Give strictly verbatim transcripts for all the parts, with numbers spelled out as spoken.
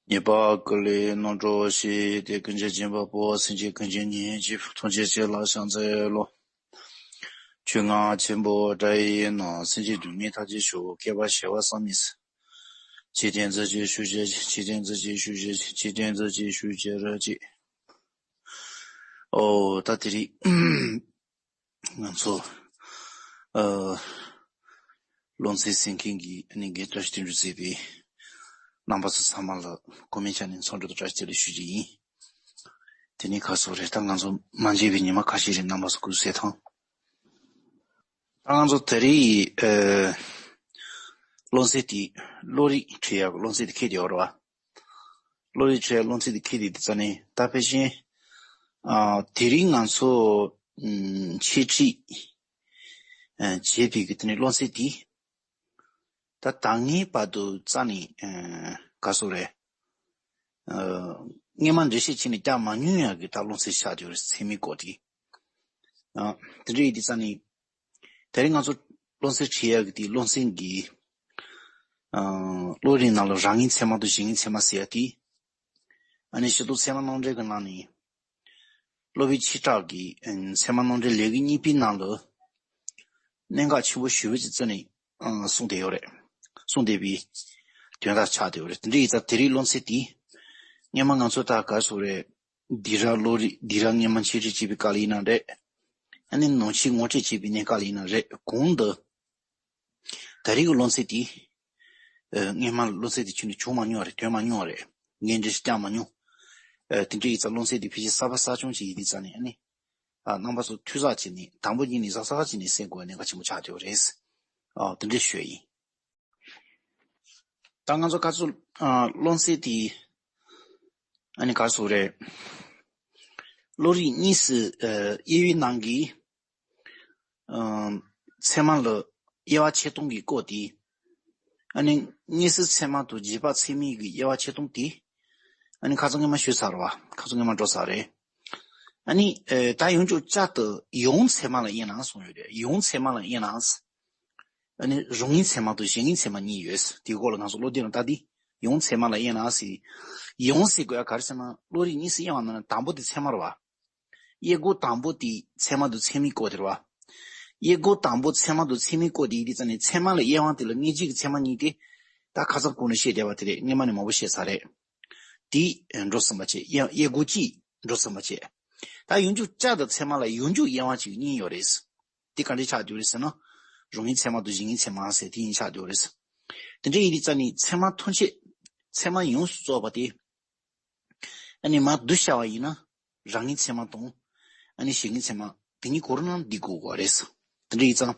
ཉེས་པ་ཀུན་ལས་རྣམ་གྲོལ་ཞིང་། དེ་ཀུན་གྱི་སྦྱིན་པ་པོ། སེམས་ཅན་ཀུན་གྱི་གཉེན་གྱི་ཐམས་ཅད་ཀྱི་ལ་ཕྱག་འཚལ་ལོ། ཆོས་རྔ་ཆེན་པོ་སྒྲ་ཡིས་ནི། སེམས་ཅན་སྡུག་བསྔལ་མཐའ་ཡས་ཤོག །བསྐལ་པ་བྱེ་བ་བསམ་ཡས་སུ། འཇིག་རྟེན་རྫས་ཀྱི་ཤུགས་ཀྱིས། འཇིག་རྟེན་རྫས་ཀྱི་ཤུགས་ཀྱིས། འཇིག་རྟེན་རྫས་ཀྱི་ཤུགས་ཀྱིས་རབ་ཀྱིས། ཨོ་ད་དེ་རིང་ང་ཚོ་ཨ་བློ་འཚབ་སེམས་ཁེངས་ཀྱིས་ནི་འགན་བཀྲ་ཤིས་དོན་གྲུབ་མཛད་པའི་རྣམ་པ་ཚོ་ཚང་མ་ལ་གོ་མིན་ཅན་ནས་འཚམས་འདྲི་དང་བཀྲ་ཤིས་བདེ་ལེགས་ཞུ་རྒྱུ་ཡིན། དེ་ནས་ག་སོ་རེད། ད་ང་ཚོ་མ་མཇལ་བའི་ཉི་མ་ཁ་ཤས་རིང་རྣམ་པ་ཚོ་སྐུ་གཟུགས་གསལ་ཐང་། ད་ང་ཚོ་དེ་རིང་ཨ་བློ་འཚབ་དེ་བློ་རིག་འཁྲིད་ཡག་གི་བློ་འཚབ་དེ་འཁྱེར་ཡོད་རེད་བ། བློ་རིག་འཁྲིད་ཡག་བློ་འཚབ་དེ་འཁྱེར་དེ་དེ་ཙ་ནས་ད་ཕལ་ཆེར་ཨ་དེ་རིང་ང་ཚོ་ཨམ་འཆད་ཁྲིད་ཨ་བྱེད་པའི་གི་དེ་ནས་བློ་འཚབ་དེ་ད་ད་སྔའི་བར་དུ་རྩ་ནས་ཨ་ག་སོ་རེད། ཨ་སྔས་མ་འགྲེལ་བཤད་བྱས་ནས་བརྒྱབ་མ་མྱོང་ཡག་གི་ད་བློ་འཚབ་ཆགས་བསྡད་ཡོད་རེད། ཚད་མའི་སྐོར་དེ། ཨ་དེ་འདྲ་ཡིན་དུས་ཙ་ནས་དེ་རིང་ང་ཚོ་བློ་འཚབ་འཁྲིད་ཡག་གི་དེ་བློ་འཚབ་ཀྱི་ཨ་བློ་རིག་ནང་ལ་རང་ངེས་ཚད་མ་དང་གཞན་ངེས་ཚད་མ་ཟེར་ཡག་དེ། ཨ་ནི་ཞི་ལྷག་ཚད་མ་རྣམ་འགྲེལ་གྱི་ནང་ནས་སློབ་དཔོན་ཆོས་གྲགས་ཀྱིས་ཨ་ཚད་མ་རྣམ་འགྲེལ་ལེའུ་གཉིས་པའི་ནང་ལ་གནད་འགག་ཆེན་པོ་ཞེ་པོ་ཅིག་བརྩིས་ནས་ཨ་གསུངས་བསྡད་ཡོད་རེད། གསུངས་བསྡད་པའི་དོན་དག་ཆགས་བསྡད་ཡོད་རེད། དེ་འདྲ་ཡིན་ཙང་དེ་རིང་བློ་འཚབ་དེ་སྔས་མ་ང་ཚོ་ད་ག་སོ་རེད། སྡིགས་ར་བློ་རིག་སྡིགས་ར་སྔས་མ་འཆད་ཁྲིད་བྱེད་པའི་སྐབས་ལ་ཡིན་ན་རེད། ཨ་ནི་ནང་ཆོས་ངོ་སྤྲོད་བྱེད་པའི་གནས་སྐབས་ལ་ཡིན་ན་རེད། གོང་དུ་ད་རེས་ཀྱི་བློ་འཚབ་དེ་ཨ་སྔས་མ་བློ་འཚབ་དེ་ཁྱོན་ནས་བྱུང་མ་མྱོང་བ་རེད། ཐོན་མ་མྱོང་བ་རེད། ངས་འགྲེལ་བཤད་བརྒྱབ་མ་མྱོང་། ཨ་དེ་འདྲ་ཡིན་ཙང་བློ་འཚབ་དེ་ཕལ་ཆེར་གསར་པ་གསར་བྱུང་ཅིག་ཡིན་དུས་ཙ་ནས་ཨ་ནི་ཨ་རྣམ་པ་ཚོ་འཐུས་ཚབ་བྱས་ནས་དང་པོ་ཉིད་ནས་གཟབ་གཟབ་བྱས་ནས་གསན་དགོས་པའི་གནད་འགག་ཆེན་པོ་ཆགས་བསྡད་ཡོད་རེད། ཨ་དེ་འདྲ་ཞུ་ཡ་ཡིན། ད་ང་ཚོ་ག་ཚོད་ཨ་བློ་འཚབ་དེ་ཨ་ནི་ག་ཚོད་རེད། བློ་རིག་གཉིས་སུ་ཨ་དབྱེ་བའི་ནང་གི་ཨ་ཚད་མ་ལ་དབྱེ་བ་ཕྱེ་སྟངས་ཀྱི་སྐོར་དེ། ཨ་ནི་དངོས་སུ་ཚད་མ་དང་རྗེས་དཔག་ཚད་མའི་གི་དབྱེ་བ་ཕྱེ་སྟངས་དེ། ཨ་ནི་ཁ་སང་སྔས་མ་ཞུས་ཚར་བ། ཁ་སང་སྔས་མ་འགྲོ་ཚར་རེད། ཨ་ནི་ཨ་ད་ཡང་བསྐྱར་དུ་ཡང་ཚད་མ་ལ་དབྱེ་ན་གསུངས་ཡོད་རེད། ཡང་ཚད་མ་ལ་དབྱེ་ན། ཨ་ནི་རང་ངེས་ཚད་མ་དང་གཞན་ངེས་ཚད་མ་གཉིས་ཡོད། དེའི་སྐོར་ལ་ང་ཚོ་སློབ་དེབ་ནང་ལྟ་དུས་ཡང་ཚད་མ་ལ་དབྱེ་ན་ཟེར། ཡང་ཟེར་དགོས་ཡ་ག་རེ་ཟེར་ན་བློ་རིག་གཉིས་སུ་དབྱེ་བ་ནང་ནས་དང་པོ་དེ་ཚད་མ་རེད་བ། དབྱེ་སྒོ་དང་པོ་དེ་ཚད་མ་དང་ཚད་མའི་སྐོར་དེ་རེད་བ། དབྱེ་སྒོ་དང་པོ་ཚད་མ་དང་ཚད་མའི་སྐོར་དེ་ཡིན་དུས་ཙ་ནས་ཚད་མ་ལ་དབྱེ་བ་དེ་ལ་དངོས་གཞི་གི་ཚད་མ་གཉིས་དེ། ད་ཁ་སང་གོང་ནས་བཤད་བསྡད་པ་དེ་རེད། སྔས་མ་ནས་མང་པོ་བཤད་ཚར་རེད། དེ་འགྲོ་ཟིན་པ་བྱས། དབྱེ་དབྱེ་སྒོ་གཅིག་འགྲོ་ཟིན་པ་བྱས། ད་ཡང་བསྐྱར་བསྐྱར་དུ་ཚད་མ་ལ་ཡང་བསྐྱར་དབྱེ་བ་གཅིག་གཉིས་ཡོད་རེད། དེ་ག་འདྲས་ཆགས་བསྡད་ཡོད་རེད་ཟེར་ན། རང་ངེས་ཚད་མ་དང་གཞན་ངེས་ཚད་མ་ཟེར་དེ་གཉིས་ཆགས་བསྡད་ཡོད་རེད། དེ་འདྲ་ཡིན་དུས་ཙ་ནས་ཚད་མ་ཐམས་ཅད་ཚད་མ་ཡོངས་སུ་རྫོགས་པ་དེ། ཨ་ནི་མར་བསྡུ་བྱ་བ་ཡིན་ན་རང་ངེས་ཚད་མ་དང་ཨ་ནི་གཞན་ངེས་ཚད་མ་དེ་གཉིས་གོ་རིམ་ནང་བསྡུ་དགོས་པ་རེད། དེ་འདྲ་ཡིན་ཙང་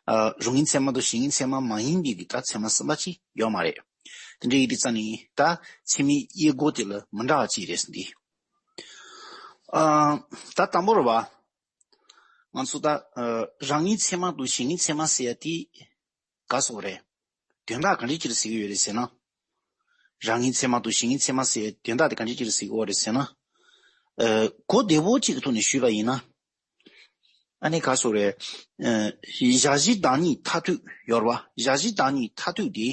ཨ་རང་ངེས་ཚད་མ་དང་གཞན་ངེས་ཚད་མ་མ་ཡིན་པའི་གི་ད་ཚད་མ་གསུམ་པ་ཅིག་ཡོད་མ་རེད། དེ་འདྲ་ཡིན་དུས་ཙ་ནས་ད་ཚད་མའི་དབྱེ་སྒོ་དེ་ལ་མི་འདྲ་བ་ཅིག་རེད་ཟེར་འདི། ཨ་ད་དང་པོ་རེད་བ། ང་ཚོ་ད་ཨ་རང་ངེས་ཚད་མ་དང་གཞན་ངེས་ཚད་མ་ཟེར་ཡ་དེ་ག་སོགས་རེད། དོན་དག་ག་འདྲ་ཅིག་ལ་ཟེར་གྱི་ཡོད་རེད་ཟེར་ན། རང་ངེས་ཚད་མ་དང་གཞན་ངེས་ཚད་མ་ཟེར་དོན་དག་དེ་ག་འདྲ་ཅིག་ལ་ཟེར་གྱི་ཡོད་རེད་ཟེར་ན། ཨ་གོ་བདེ་བོ་གཅིག་གི་ཐོག་ནས་ཞུས་པ་ཡིན་ན། ཨ་ནི་ག་སོགས་རེད། ཨ་གཞལ་བྱའི་བདག་ཉིད་མཐར་ཐུག་ཡོད་རེད་བ། གཞལ་བྱའི་བདག་ཉིད་མཐར་ཐུག་དེ།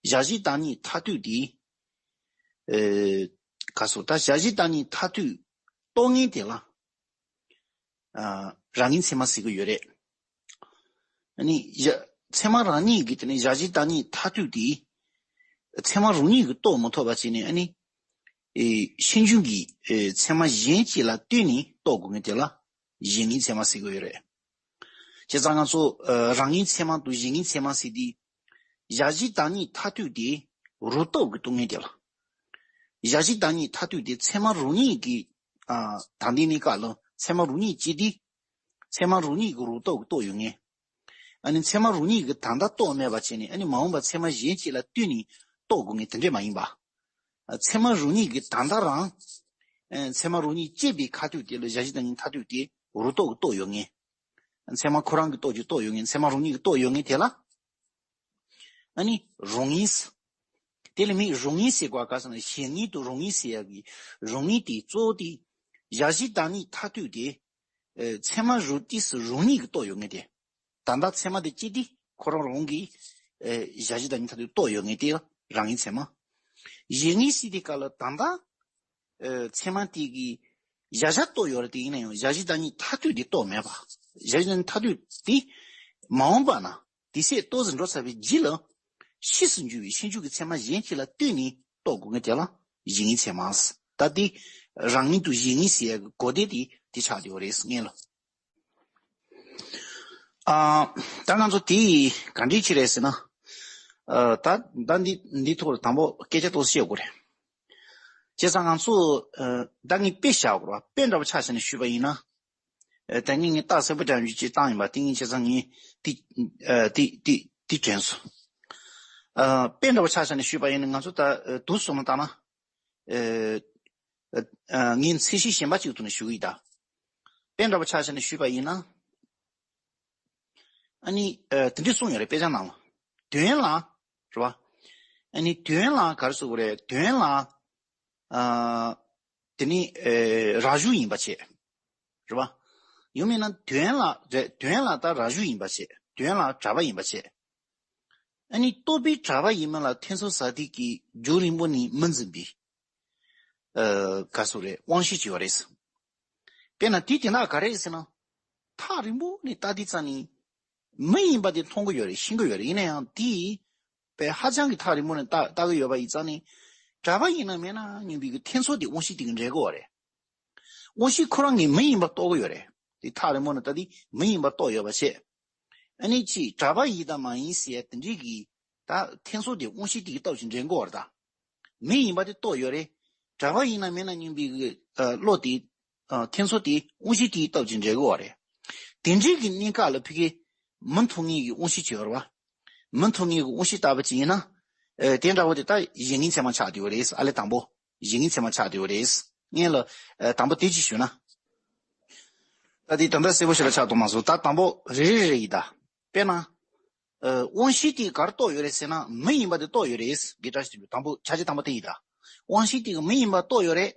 གཞལ་བྱའི་བདག་ཉིད་མཐར་ཐུག་དེ། ཨ་ག་སོགས་ད་གཞལ་བྱའི་བདག་ཉིད་མཐར་ཐུག་རྟོགས་ངེས་དེ་ལ། ཨ་རང་ངེས་ཚད་མ་ཟེར་གྱི་ཡོད་རེད། ཨ་ནི་གཞལ་ཚད་མ་རང་ཉིད་ཀྱི་དེ་ནི་གཞལ་བྱའི་བདག་ཉིད་མཐར་ཐུག་དེ། ཚད་མ་རང་ཉིད་ཀྱིས་རྟོགས་མི་ཐུབ་པ་བྱས་ནས་ཨ་ནི། ཨེ་ཤེས་འབྱུང་གིས་ཨེ་ཚད་མ་གཞན་གཅིག་ལ་ལྟོས་ནས་རྟོགས་དགོས་ངེས་དེ་ལ་གཞན་ངེས་ཚད་མ་ཟེར་གྱི་ཡོད་རེད། བྱས་ཙང་ང་ཚོ་ཨ་རང་ངེས་ཚད་མ་དང་གཞན་ངེས་ཚད་མ་ཟེར་དུས། གཞལ་བྱའི་བདག་ཉིད་མཐར་ཐུག་དེ་རང་སྟོབས་ཀྱིས་རྟོགས་ངེས་དེ་ལ། གཞལ་བྱའི་བདག་ཉིད་མཐར་ཐུག་དེ་ཚད་མ་རང་ཉིད་ཀྱིས་ཨ་དང་དེ་ནས་ཀ་ལ་ཚད་མ་རང་ཉིད་ཀྱིས་དེ། ཚད་མ་རང་ཉིད་ཀྱིས་རང་སྟོབས་ཀྱིས་རྟོགས་ཡོད་ངེས། ཨ་ནི་ཚད་མ་རང་ཉིད་ཀྱིས་ད་ལྟ་རྟོགས་མེད་པ་བྱས་ནས་ཨ་ནི་མ་འོངས་པ་ཚད་མ་གཞན་གཅིག་ལ་ལྟོས་ནས་རྟོགས་དགོས་ངེས་དེ་འདྲས་མ་ཡིན་པ། ཚད་མ་རང་ཉིད་ཀྱིས་ད་ལྟ་རང་། ཨ་ཚད་མ་རང་ཉིད་སྐྱེས་པའི་ཁ་ཐུག་དེ་ལ་གཞལ་བྱའི་བདག་ཉིད་མཐར་ཐུག་དེ་རང་སྟོབས་ཀྱིས་རྟོགས་ཡོད་ངེས། ཚད་མ་ཁོ་རང་གི་སྟོབས་ཀྱིས་རྟོགས་ཡོད་ངེས། ཚད་མ་རང་ཉིད་ཀྱིས་རྟོགས་ཡོད་ངེས་དེ་ལ། ཨ་ནི་རང་ངེས། དེ་ལ་མི་རང་ངེས་ཟེར་དགོས་ག་ཟེར་ན་གཞན་ངེས་དང་རང་ངེས་ཟེར་ཡག་གི་རང་ངེས་དེ་གཙོ་བོ་དེ། གཞལ་བྱའི་བདག་ཉིད་མཐར་ཐུག་དེ། ཨེ་ཚད་མ་རང་དུས་སུ་རང་ཉིད་ཀྱིས་རྟོགས་ཡོད་ངེས་དེ། ད་ལྟ་ཚད་མ་དེ་སྐྱེས་དུས་ཁོ་རང་རང་གིས་ཨེ་གཞལ་བྱའི་བདག་ཉིད་མཐར་ཐུག་རྟོགས་ཡོད་ངེས་དེ་རང་ངེས་ཚད་མ། གཞན་ངེས་ཟེར་དུས་སྐབས་ལ་ད་ལྟ་ཨ་ཚད་མ་དེ་གི་གཞལ་བྱ་རྟོགས་ཡོད་རེད་དེ། ཡིན་ན་ཡང་གཞལ་བྱའི་བདག་ཉིད་མཐར་ཐུག་དེ་རྟོགས་མེད་པ། གཞལ་བྱའི་བདག་ཉིད་མཐར་ཐུག་དེ་མ་འོངས་པ་ན་དེ་སྲིད་ལྟོ་ཟད་འགྲོ་ཚར་བའི་རྗེས་ལ་ཕྱིས་སུ་འབྱུང་བའི་ཕྱིས་འབྱུང་གི་ཚད་མ་གཞན་ཞིག་ལ་ལྟོས་ནས་རྟོགས་དགོས་ངེས་དེ་ལ་གཞན་ངེས་ཚད་མ་ཟེར། ད་དེ་རང་ཉིད་དུ་གཞན་ངེས་ཟེར་ཡག་གི་གོ་བདེ་དེ་དེ་ཆགས་བསྡད་ཡོད་རེད་ངེས་ལ། ཨ། ད་ང་ཚོ་དེ་ག་འདྲས་བྱེད་རེད་ཟེར་ན། ཨ། ད་ད་འདི་འདི་ཐོག་ལ་དང་པོ་སྐད་ཆ་ཏོག་ཙམ་བཤད་དགོས་རེད། བྱས་ཙང་ང་ཚོ་ཨ། ད་ངས་དཔེ་བཞག་དགོས་རེད་བ། དཔེ་འདྲ་བོ་ཆ་བཞག་ནས་ཞུས་པ་ཡིན་ན། ཨ། ད་ངས་ངས་རྟགས་གསལ་པོ་འདྲ་བོ་ཅིག་བཏང་ཡིན་པ། དེ་ངས་བྱས་ཙང་ངས་དེ་ཨ། དེ་དེ་དེ་དྲན་སོང་། ཨ། དཔེ་འདྲ་བོ་ཆ་བཞག་ནས་ཞུས་པ་ཡིན་ན། ང་ཚོ་ད་ཨ། དུས་གསུམ་ལ་བལྟས་ན། ཨ། ཨ། ངས་མཚན་གཞི་གཞན་པ་ཅིག་ཐོག་ནས་ཞུ་གི་ཡིན་ད། དཔེ་འདྲ་བོ་ཆ་བཞག་ནས་ཞུས་པ་ཡིན་ན། ཨ་ནི་ཨ། དེ་འདྲས་གསུངས་ཡོད་རེད་དཔེ་ཆ་ནང་ལ། དོན་ལ། རེད་བ། ཨ་ནི་དོན་ལ་ག་རེ་ཟེར་དགོས་རེད། དོན་ལ། ཨ། དེ་ནི་ཨ། རང་བཞིན་ཡིན་པ་བྱས། རེད་བ། ཡང་མིན་ན་དོན་ལ་རེད། དོན་ལ་ད་རང་བཞིན་ཡིན་པ་བྱས། དོན་ལ་གྲགས་པ་ཡིན་པ་བྱས། ཨ་ནི་རྟོག་པས་གྲགས་པ་ཡིན་མིན་ལ་ཐེ་ཚོམ་ཟ་དུས་ཀྱི་རྒྱུ་རིང་པོ་ནི་མི་འཛིན་པའི། ཨ། ག་རེ་ཟེར་དགོས་རེད། དབང་ཤེས་ཅིག་ཡོད་རེད། དཔེར་ན་དེ་དེ་ན་ག་རེ་རེད་ཟེར་ན། ཐག་རིང་པོ་ནས་ལྟ་དུས་ཙམ་ནས་མི་ཡིན་པ་དེ་མཐོང་གི་ཡོད་རེད། ཤེས་ཀྱི་ཡོད་རེད། ཡིན་ན་ཡང་དེ་དཔེ་ཧ་ཅང་གི་ཐག་རིང་པོ་ནས་ལྟ་ལྟ་གི་ཡོད་པ་ཡིན་ཙང་ནས། གྲགས་པ་ཡིན་ན་མིན་ན་སྙམ་པའི་གི་ཐེ་ཚོམ་དེ་དབང་ཤེས་དེ་གིས་འདྲེན་གྱི་ཡོད་རེད། དབང་ཤེས་ཁོ་རང་གིས་མི་ཡིན་པ་རྟོགས་ཀྱི་ཡོད་རེད། དེ་ཐག་རིང་པོ་ནས་ལྟ་དུས་མི་ཡིན་པ་རྟོགས་ཡོད་པ་བྱས། ཨ་ནི་ཅིག་གྲགས་པ་ཡིན་དང་མ་ཡིན་ཟེར་ཡ་དེ་འདྲའི་གི་ད་ཐེ་ཚོམ་དེ་དབང་ཤེས་དེ་གིས་སྟོབས་ཀྱིས་འདྲེན་གྱི་ཡོད་རེད་ད། མི་ཡིན་པ་དེ་རྟོགས་ཡོད་རེད། གྲགས་པ་ཡིན་ན་མིན་ན་སྙམ་པའི་གི་ཨ། བློ་དེ། ཨ། ཐེ་ཚོམ་དེ་དབང་ཤེས་དེ་གིས་སྟོབས་ཀྱིས་འདྲེན་གྱི་ཡོད་རེད། དེ་འདྲའི་གི་གནས་སྐབས་ལ་ཕ་གི་མི་མཐོང་མཁན་གྱི་དབང་ཤེས་ཅིག་ཡོད་རེད་བ། མི་མཐོང་མཁན་གྱི་དབང་ཤེས་ལྟ་བུ་ཅིག་ཡིན་ན། ཨ། དེ་འདྲ་བོ་དེ་ད་གཞན་ངེས་ཚད་མ་ཆགས་བསྡད་ཡོད་རེད། ཨ་ལས་དང་པོ། གཞན་ངེས་ཚད་མ་ཆགས་བསྡད་ཡོད་རེད། ངས་ལ་ཨ། དང་པོ་དེ་ཅིག་ཞུས་ན། ད་དེ་ད་ལྟ་གསལ་པོ་ཞིག་ལ་ཆགས་ཐུབ་མ་སོང་། ད་དང་པོ་རེ་རེ་རེ་ཡིན་ད། དཔེར་ན། ཨ། དབང་ཤེས་དེས་ག་རེ་རྟོགས་ཡོད་རེད་ཟེར་ན། མི་ཡིན་པ་དེ་རྟོགས་ཡོད་རེད། དགེ་བཀྲ་ཤིས་དང་པོ་ཆ་རྐྱེན་དང་པོ་དེ་ཡིན་ད། དབང་ཤེས་དེ་གིས་མི་ཡིན་པ་རྟོགས་ཡོད་རེད།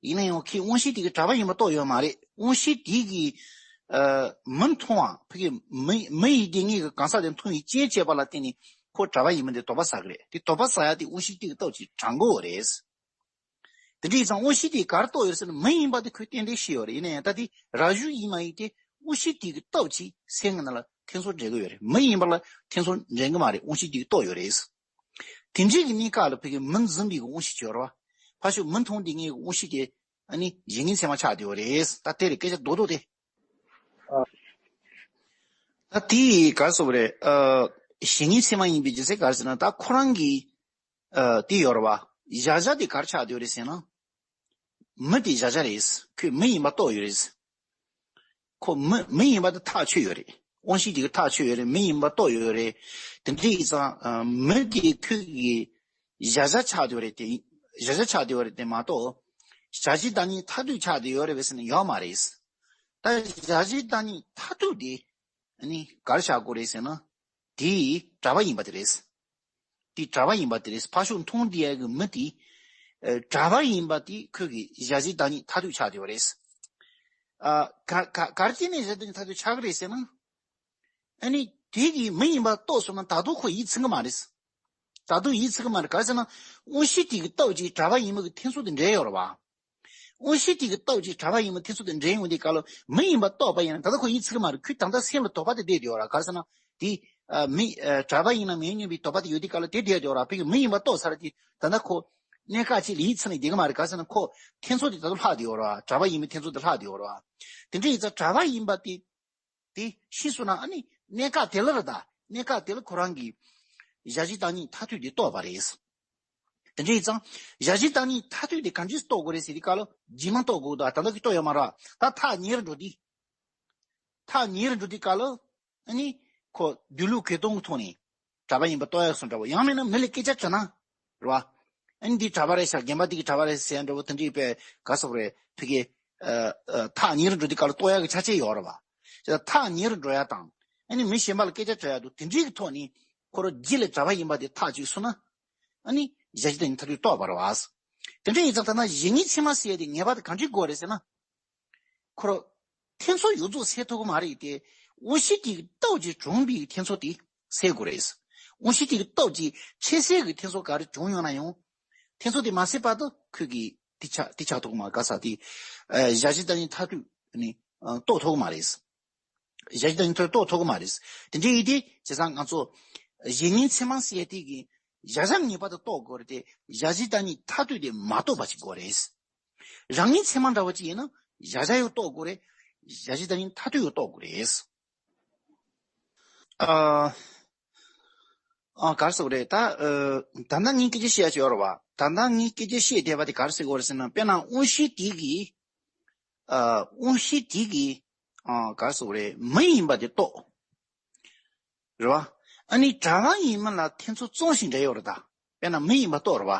ཡིན་ན་ཡང་ཁོས་དབང་ཤེས་དེ་གིས་གྲགས་པ་ཡིན་པ་རྟོགས་ཡོད་མ་རེད། དབང་ཤེས་དེ་གིས་ཨ། མི་མཐོང་བ། ཕ་གི་མི་མི་ཡི་སྡེ་ལྔའི་གི་གང་ཟག་དེ་མཐོང་བའི་རྐྱེན་བྱས་པ་ལ་བརྟེན་ནས་ཁོ་གྲགས་པ་ཡིན་མིན་དེ་དོགས་པ་ཟ་གི་རེད། དེ་དོགས་པ་ཟ་ཡ་དེ་དབང་ཤེས་དེ་གིས་སྟོབས་ཀྱིས་དྲངས་གི་ཡོད་རེད། དེ་འདྲ་ཡིན་ཙང་དབང་ཤེས་དེས་ག་རེ་རྟོགས་ཡོད་ཟེར་ན། མི་ཡིན་པ་དེ་ཁོས་ཏན་ཏན་ཤེས་ཡོད་རེད། ཡིན་ན་ཡང་ད་དེ་རང་བཞིན་ཡིན་མ་ཡིན་དེ་དབང་ཤེས་དེ་གི་སྟོབས་ཀྱིས་སེམས་ཀྱི་ནང་ལ་ཐེ་ཚོམ་འདྲེན་གྱི་ཡོད་རེད། མི་ཡིན་པ་ལ་ཐེ་ཚོམ་འདྲེན་གྱི་མ་རེད། དབང་ཤེས་དེ་གིས་རྟོགས་ཡོད་རེད། དེ་འདྲའི་གི་གནས་སྐབས་ལ་ཕ་གི་མི་འཛིན་པའི་གི་དབང་ཤེས་ཅིག་ཡོད་རེད་བ། ཕར་ཕྱོགས་མི་མཐོང་སྡེ་ལྔའི་གི་དབང་ཤེས་དེ་ཨ་ནི་གཞན་ངེས་ཚད་མ་ཆགས་བསྡད་ཡོད་རེད། ད་དེ་རེད་སྐད་ཆ་རྡོག་རྡོག་དེ། ཨ། ད་དེ་ག་རེ་ཟེར་དགོས་རེད། ཨ། གཞན་ངེས་ཚད་མ་ཡིན་པའི་རྒྱུ་མཚན་ག་རེ་ཟེར་ན། ད་ཁོ་རང་གི་ཨ། དེ་ཡོད་རེད་བ། གཞལ་བྱ་དེ་ག་རེ་ཆགས་བསྡད་ཡོད་རེད་ཟེར་ན། མི་དེ་གཞལ་བྱ་རེད། ཁོས་མི་ཡིན་པ་རྟོགས་ཡོད་རེད། ཁོ་མི་མི་ཡིན་པ་དེ་ཐག་ཆོད་ཡོད་རེད། དབང་ཤེས་དེ་གིས་ཐག་ཆོད་ཡོད་རེད། མི་ཡིན་པ་རྟོགས་ཡོད་རེད། དེ་འདྲ་ཡིན་ཙང་ཨ། མི་དེ་ཁོའི་གི་གཞལ་བྱ་ཆགས་བསྡད་ཡོད་རེད་དེ། གཞལ་བྱ་ཆགས་བསྡད་ཡོད་རེད་དེ་མ་གཏོགས། གཞལ་བྱའི་བདག་ཉིད་མཐར་ཐུག་ཆགས་བསྡད་ཡོད་རེད་པས་ཟེར་ན་ཡོད་མ་རེད། ད་གཞལ་བྱའི་བདག་ཉིད་མཐར་ཐུག་དེ་ཨ་ནི་ག་རེ་ཆགས་དགོས་རེད་ཟེར་ན། དེ་གྲགས་པ་ཡིན་པ་དེ་རེད། དེ་གྲགས་པ་ཡིན་པ་དེ་རེད། ཕར་ཕྱོགས་མཐོང་བསྡད་ཡག་གི་མི་དེ། ཨ། གྲགས་པ་ཡིན་པ་དེ་ཁོའི་གི་གཞལ་བྱའི་བདག་ཉིད་མཐར་ཐུག་ཆགས་བསྡད་ཡོད་རེད། ཨ། ག་ག་ག་རེ་བྱས་ནས་གཞལ་བྱའི་བདག་ཉིད་མཐར་ཐུག་ཆགས་ཀྱི་རེད་ཟེར་ན། ཨ་ནི་དེ་གིས་མི་ཡིན་པ་རྟོགས་སོང་ན་ད་དུང་ཁོ་ཡིད་ཚིམ་གི་མ་རེད། ད་དུང་ཡིད་ཚིམ་གི་མ་རེད། ག་རེ་ཟེར་ན། དབང་ཤེས་དེ་གི་སྟོབས་ཀྱིས་གྲགས་པ་ཡིན་མིན་གྱི་ཐེ་ཚོམ་དེ་འདྲེན་ཡོད་རེད་བ། དབང་ཤེས་དེ་གི་སྟོབས་ཀྱིས་གྲགས་པ་ཡིན་མིན་ཐེ་ཚོམ་དེ་འདྲེན་ཡོང་དུས་སྐབས་ལ་མི་ཡིན་པ་རྟོགས་པ་ཡིན་ན་ད་ལྟ་ཁོ་ཡིད་ཚིམ་གི་མ་རེད། ཁོའི་ད་ལྟ་སེམས་ལ་དོགས་པ་དེ་བསྡད་ཡོད་རེད། ག་རེ་ཟེར་ན། དེ་ཨ། མི་ཨ། གྲགས་པ་ཡིན་ན་མིན་སྙམ་པའི་དོགས་པ་དེ་ཡོད་དུས་སྐབས་ལ་དེ་བསྡད་ཡོད་རེད། ཕ་གི་མི་ཡིན་པ་རྟོགས་ཚར་དུས་ད་ལྟ་ཁོ་གནས་སྐབས་གཅིག་ལ་ཡིད་ཚིམ་ནས་བསྡད་གི་མ་རེད། ག་རེ་ཟེར་ན་ཁོ་ཐེ་ཚོམ་དེ་ད་དུང་ལྷག་བསྡད་ཡོད་རེད་བ། གྲགས་པ་ཡིན་མིན་ཐེ་ཚོམ་དེ་ལྷག་བསྡད་ཡོད་རེད་བ། དེ་འདྲ་ཡིན་ཙང་གྲགས་པ་ཡིན་པ་དེ། དེ་ཤེས་སོང་ན་ཨ་ནི་གནས་སྐབས་དེ་ལ་རེད་ད། གནས་སྐབས་དེ་ལ་ཁོ་རང་གིས་གཞལ་བྱའི་བདག་ཉིད་མཐར་ཐུག་དེ་རྟོགས་པ་རེད། དེ་འདྲ་ཡིན་ཙང་གཞལ་བྱའི་བདག་ཉིད་མཐར་ཐུག་དེ་གང་ཅིས་རྟོགས་དགོས་རེད་ཟེར་དུས་སྐབས་ལ་རྗེས་མ་རྟོགས་དགོས་ད། ད་ལྟ་གི་རྟོགས་ཡོད་མ་རེད། ད་ཐག་ཉེ་རུ་འགྲོ་དུས། ཐག་ཉེ་རུ་འགྲོ་དུས་སྐབས་ལ་ཨ་ནི་ཁོ་སྡོད་ལུགས་གོས་སྟོན་གྱི་ཐོག་ནས་གྲགས་པ་ཡིན་པ་རྟོགས་ཡག་སོང་འདྲ་བོ། ཡང་མིན་ན་མི་ལ་སྐད་ཆ་དྲིས་ན། རེད་བ། ཨ་ནི་འདི་གྲྭ་པ་རེད་ཤག་རྒན་པ་འདི་གི་གྲྭ་པ་རེད་ཟེར་འདྲ་བོ་དེ་འདྲའི་དཔེ་ག་སོགས་རེད། ཕ་གི་ཨ་ཨ་ཐག་ཉེ་རུ་འགྲོ་དུས་སྐབས་ལ་རྟོགས་ཡག་གི་ཆ་རྐྱེན་ཡོད་རེད་བ། བྱས་ཙང་ཐག་ཉེ་རུ་འགྲོ་ཡག་དང་། ཨ་ནི་མི་གཞན་པ་ལ་སྐད་ཆ་དྲི་ཡག་འདུག་དེ་འདྲའི་གི་ཐོག་ནས་ཁོ་རང་རྗེས་ལ་གྲྭ་པ་ཡིན་པ་དེ་ཐག་གཅོད་སོང་ན། ཨ་ནི་གཞལ་བྱའི་བདག་ཉིད་མཐར་ཐུག་རྟོགས་པ་རེད་བ། དེ་འདྲ་ཡིན་ཙང་ད་ན་གཞན་ངེས་ཚད་མ་ཟེར་ཡག་དེ་ངེས་པར་དུ་གང་འདྲའི་དགོས་རེད་ཟེར་ན། ཁོ་རང་ཐེ་ཚོམ་ཡོངས་རྫོགས་སེལ་ཐུབ་ཀྱི་མ་རེད་དེ། དབང་ཤེས་དེ་གི་སྟོབས་ཀྱིས་བྱུང་བའི་ཐེ་ཚོམ་དེ་སེལ་དགོས་རེད། དབང་ཤེས་དེ་གི་སྟོབས་ཀྱིས་ཆེས་སེལ་གྱི་ཐེ་ཚོམ་ག་རེ་བྱུང་ཡོང་ན་ཡང་། འཐེན་ཚོགས་དེ་མ་ཟིན་བར་དུ་ཁོས་ཀྱིས་དེ་ཆགས་དེ་ཆགས་ཐུབ་ཀྱི་མ་ག་ས་དེ་ཨ་གཞལ་བྱའི་བདག་ཉིད་མཐར་ཐུག་ནི་ཨ་རྟོགས་ཐུབ་ཀྱི་མ་རེད། གཞལ་བྱའི་བདག་ཉིད་མཐར་ཐུག་རྟོགས་ཐུབ་ཀྱི་མ་རེད། དེ་འདྲ་ཡིན་དུས་བྱས་ཙང་ང་ཚོ་གཞན་ཉིད་ཚད་མ་ཟེར་ཡ་དེ་གི་གཞལ་བྱ་ངེས་པར་དུ་རྟོགས་དགོས་རེད་དེ། གཞལ་བྱའི་བདག་ཉིད་མཐར་ཐུག་དེ་མ་རྟོགས་པ་ཅིག་དགོས་རེད། རང་ཉིད་ཚད་མ་འདྲ་བོ་ཅིག་ཡིན་ན་གཞལ་བྱ་ཡང་རྟོགས་དགོས་རེད། གཞལ་བྱའི་བདག་ཉིད་མཐར་ཐུག་ཡང་རྟོགས་དགོས་རེད། ཨ། ཨ། ག་རེ་ཟེར་དགོས་རེད་ད། ཨ། ད་ལྟ་ངས་སྐད་ཆ་བཤད་ཡ་ཅིག་ཡོད་རེད་བ། ད་ལྟ་ངས་སྐད་ཆ་བཤད་བསྡད་པ་དེ་ག་རེ་ཟེར་དགོས་རེད་ཟེར་ན། དཔེར་ན་དབང་ཤེས་དེ་གིས། ཨ། དབང་ཤེས་དེ་གིས། ཨ། ག་རེ་ཟེར་དགོས་རེད། མི་ཡིན་པ་དེ་རྟོགས། རེད་བ། ཨ་ནི་གྲྭ་པ་ཡིན་མིན་ལ་འཐེན་ཚོགས་རྩོམ་ཞིང་འབྲེལ་ཡོད་རེད་ད། དཔེར་ན་མི་ཡིན་པ་རྟོགས་རེད་བ།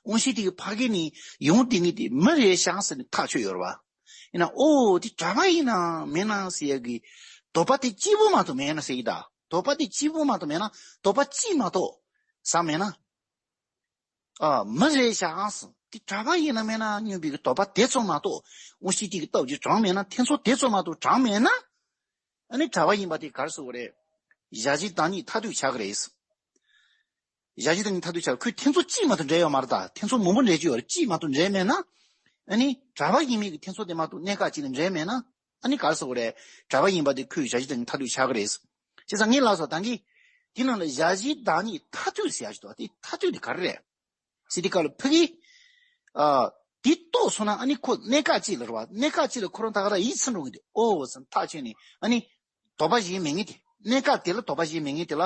དབང་ཤེས་དེ་གིས་ཕ་གི་ནས་ཡོང་དེ་ངེས་དེ་མི་རེད་ཤག་ཟེར་ནས་ཐག་ཆོད་ཡོད་རེད་བ། ཡིན་ན་ཨོ་དེ་གྲྭ་པ་ཡིན་ནམ་མིན་ནམ་ཟེར་ཡ་གི་དོགས་པ་དེ་གཅིག་པོ་མ་གཏོགས་མེད་ན་ཟེར་གི་ད། དོགས་པ་དེ་གཅིག་པོ་མ་གཏོགས་མེད་ན། དོགས་པ་གཅིག་མ་གཏོགས་ཟ་མེད་ན། ཨ། མི་རེད་ཤག་ཟེར། དེ་གྲྭ་པ་ཡིན་ན་མིན་ན་སྙམ་པའི་གི་དོགས་པ་དེ་ཙམ་མ་གཏོགས། དབང་ཤེས་དེ་གི་སྟོབས་ཀྱིས་དྲངས་མེད་ན། འཐེན་ཚོགས་དེ་ཙམ་མ་གཏོགས་དྲངས་མེད་ན། ཨ་ནི་གྲྭ་པ་ཡིན་པ་དེ་ག་རེ་ཟེར་དགོས་རེད། གཞལ་བྱའི་བདག་ཉིད་མཐར་ཐུག་ཆགས་ཀྱི་རེད། གཞལ་བྱའི་བདག་ཉིད་མཐར་ཐུག་ཆགས། ཁོས་འཐེན་ཚོགས་གཅིག་མ་གཏོགས་འབྲེལ་ཡོད་མ་རེད་ད། འཐེན་ཚོགས་མང་པོ་འབྲེལ་གྱི་ཡོད་རེད། གཅིག་མ་གཏོགས་འབྲེལ་མེད་ན། ཨ་ནི་གྲྭ་པ་ཡིན་མིན་གྱི་འཐེན་ཚོགས་དེ་མ་གཏོགས་གནད་འགག་གཅིག་ལ་འབྲེལ་མེད་ན། ཨ་ནི་ག་རེ་ཟེར་དགོས་རེད། གྲྭ་པ་ཡིན་པ་དེ་ཁོས་གཞལ་བྱའི་བདག་ཉིད་མཐར་ཐུག་ཆགས་ཀྱི་རེད། བྱས་ཙང་ངས་ལབ་སོང་། ད་གིན་དེ་ནང་ལ་གཞལ་བྱའི་བདག་ཉིད་མཐར་ཐུག་ཟེར་ཡ་ཞིག་འདུག་དེ་མཐར་ཐུག་དེ་ག་རེ་རེད། ཟེར་དུས་སྐབས་ལ་ཕ་གི། ཨ། དེ་རྟོགས་སོང་ན་ཨ་ནི་ཁོ་གནད་འགག་གཅིག་ལ་རེད་བ། གནད་འགག་གཅིག་ལ་ཁོ་རང་ད་ག་རང་ཡིད་ཚིམ་འགྲོ་གི་འདུག་ཨོ་ཟེར་ཐག་ཆོད་ནས། ཨ་ནི་དོགས་པ་གཞན་མེད་ངེས་དེ། གནད་འགག་དེ་ལ་དོགས་པ་གཞན་མེད་ངེས་དེ་ལ་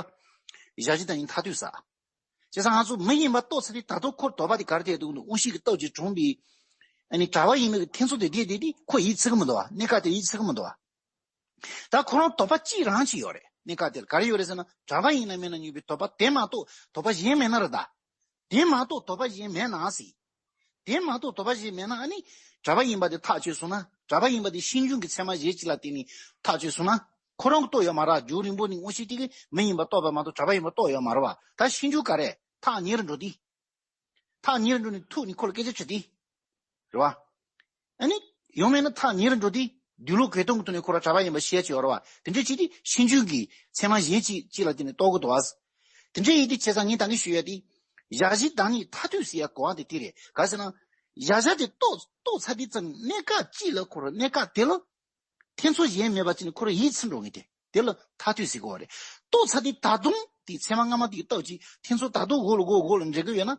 གཞལ་བྱའི་བདག་ཉིད་མཐར་ཐུག་ཟེར། བྱས་ཙང་ང་ཚོ་མི་ཡིན་པ་རྟོགས་ཚར་དུས་ད་དུང་ཁོར་དོགས་པ་དེ་ག་རེ་དེ་འདུག་ནི། དབང་ཤེས་ཀྱི་སྟོབས་ཀྱིས་དྲངས་པའི་ཨ་ནི་གྲྭ་པ་ཡིན་མིན་གྱི་འཐེན་ཚོགས་དེ་བསྡད་བསྡད་དེ་ཁོ་ཡིད་ཚིམ་གི་མི་འདུག་བ། གནད་འགག་དེ་ཡིད་ཚིམ་གི་མི་འདུག་བ། ད་ཁོ་རང་དོགས་པ་གཅིག་རང་གཅིག་ཡོད་རེད། གནད་འགག་དེ་ལ་ག་རེ་ཡོད་རེད་ཟེར་ན། གྲྭ་པ་ཡིན་ན་མིན་ན་སྙམ་པའི་དོགས་པ་དེ་མ་གཏོགས་དོགས་པ་གཞན་མེད་ན་རེད་ད། དེ་མ་གཏོགས་དོགས་པ་གཞན་མེད་ན་ཟེར། དེ་མ་གཏོགས་དོགས་པ་གཞན་མེད་ན་ཨ་ནི་གྲྭ་པ་ཡིན་པ་དེ་ཐག་ཆོད་སོང་ན། གྲྭ་པ་ཡིན་པ་དེ་ཤེས་འཇོན་གྱི་ཚད་མ་གཞན་གཅིག་ལ་བརྟེན་ནས་ཐག་ཆོད་སོང་ན། ཁོ་རང་གིས་རྟོགས་ཡོད་མ་རེད། རྒྱུན་རིང་པོ་ནས་དབང་ཤེས་དེ་གིས་མི་ཡིན་པ་རྟོགས་པ་མ་གཏོགས་གྲྭ་པ་ཡིན་པ་རྟོགས་ཡོད་མ་རེད་བ། ད་ཤེས་འཇོན་ག་རེ། ཐག་ཉེ་རུ་འགྲོ་དུས། ཐག་ཉེ་རུ་འགྲོ་ནས་ཐུག་ནས་ཁོ་ལ་སྐད་ཆ་དྲིས་དུས། རེད་བ། ཨ་ནི། ཡང་མིན་ན་ཐག་ཉེ་རུ་འགྲོ་དུས། དུག་ལོག་གོས་སྟོན་གྱི་ཐོག་ནས་ཁོ་རང་གྲྭ་པ་ཡིན་པ་ཤེས་ཀྱི་ཡོད་རེད་བ། དེ་འདྲ་བྱས་དུས་ཤེས་འཇོན་གྱི་ཚད་མ་གཞན་གཅིག་གཅིག་ལ་བརྟེན་ནས་རྟོགས་ཀྱི་འདུག་བ། དེ་འདྲ་ཡིན་དུས་བྱས་ཙང་ངས་ད་གིན་ཞུ་ཡ་དེ། གཞལ་བྱའི་བདག་ཉིད་མཐར་ཐུག་ཟེར་ཡ་གོ་བ་དེ་དེ་རེད། ག་རེ་ཟེར་ན། གཞལ་བྱ་དེ་རྟོགས་རྟོགས་ཚར་དུས་ཙང་གནད་འགག་གཅིག་ལ་ཁོ་རང་གནད་འགག་དེ་ལ། འཐེན་ཚོགས་གཞན་མེད་པ་ཅིག་ནི་ཁོ་རང་ཡིད་ཚིམ་འགྲོ་ངེས་དེ། དེ་ལ་མཐར་ཐུག་ཟེར་གོ་བ་རེད། རྟོགས་ཚར་དུས་ད་དུང་དེ་ཚད་མ་སྔ་མ་དེ་གི་སྟོབས་ཀྱིས་འཐེན་ཚོགས་ད་དུང་འོག་ལ་འགྲོ་འོག་ལ་འགྲོ་གི་ཡོད་ན།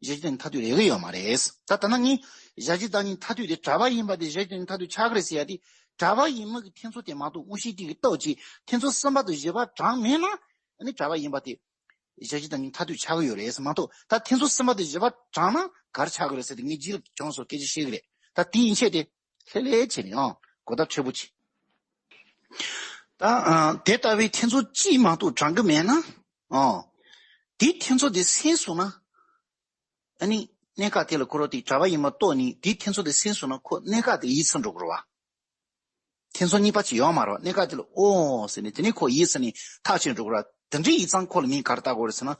གཞལ་བྱའི་བདག་ཉིད་མཐར་ཐུག་རེག་གི་ཡོད་མ་རེད། ད་ལྟ་ན་ངས་གཞལ་བྱའི་བདག་ཉིད་མཐར་ཐུག་དེ་གྲྭ་པ་ཡིན་པ་དེ་གཞལ་བྱའི་བདག་ཉིད་མཐར་ཐུག་ཆགས་ཀྱི་རེད་ཟེར་ཡ་དེ། གྲྭ་པ་ཡིན་མིན་གྱི་འཐེན་ཚོགས་དེ་མ་གཏོགས་དབང་ཤེས་དེ་གི་སྟོབས་ཀྱིས་འཐེན་ཚོགས་གསུམ་པ་དང་བཞི་པ་དྲངས་མེད་ན། ཨ་ནི་གྲྭ་པ་ཡིན་པ་དེ་གཞལ་བྱའི་བདག་ཉིད་མཐར་ཐུག་ཆགས་ཀྱི་ཡོད་རེད་མ་གཏོགས། ད་འཐེན་ཚོགས་གསུམ་པ་དང་བཞི་པ་དྲངས་ན་ག་རེ་ཆགས་ཀྱི་རེད་ཟེར་དེ་ངས་རྗེས་ལ་ཁྱོད་ཚོར་སྐད་ཆ་བཤད་ཀྱི་རེད། ད་དེ་ཡན་ཆད་དེ། ལྷོད་ལྷོད་བྱས་ནས་ཨང་གོ་བརྡ་འཕྲོད་པོ་བྱེད། ད་ཨ་དེ་ལྟ་བུའི་འཐེན་ཚོགས་གཅིག་མ་གཏོགས་དྲང་གི་མེད་ན། ཨང་། དེའི་འཐེན་ཚོགས་དེ་སེལ་སོང་ན། ཨ་ནི་གནད་འགག་དེ་ལ་ཁོ་རང་དེ་གྲྭ་པ་ཡིན་པ་རྟོགས་ནས་དེའི་འཐེན་ཚོགས་དེ་སེལ་སོང་ན་ཁོ་གནད་འགག་དེ་ཡིད་ཚིམ་འགྲོ་གི་རེད་བ། འཐེན་ཚོགས་གཉིས་པ་ཅིག་ཡོད་མ་རེད་བ། གནད་འགག་དེ་ལ་ཨོ་ཟེར་ནས་དེ་ནས་ཁོ་ཡིད་ཚིམ་ནས་ཐག་ཆོད་འགྲོ་གི་རེད་བ། དེ་འདྲ་ཡིན་ཙང་ཁོ་ལ་མིང་ག་རེ་བཏགས་དགོས་རེད་ཟེར་ན།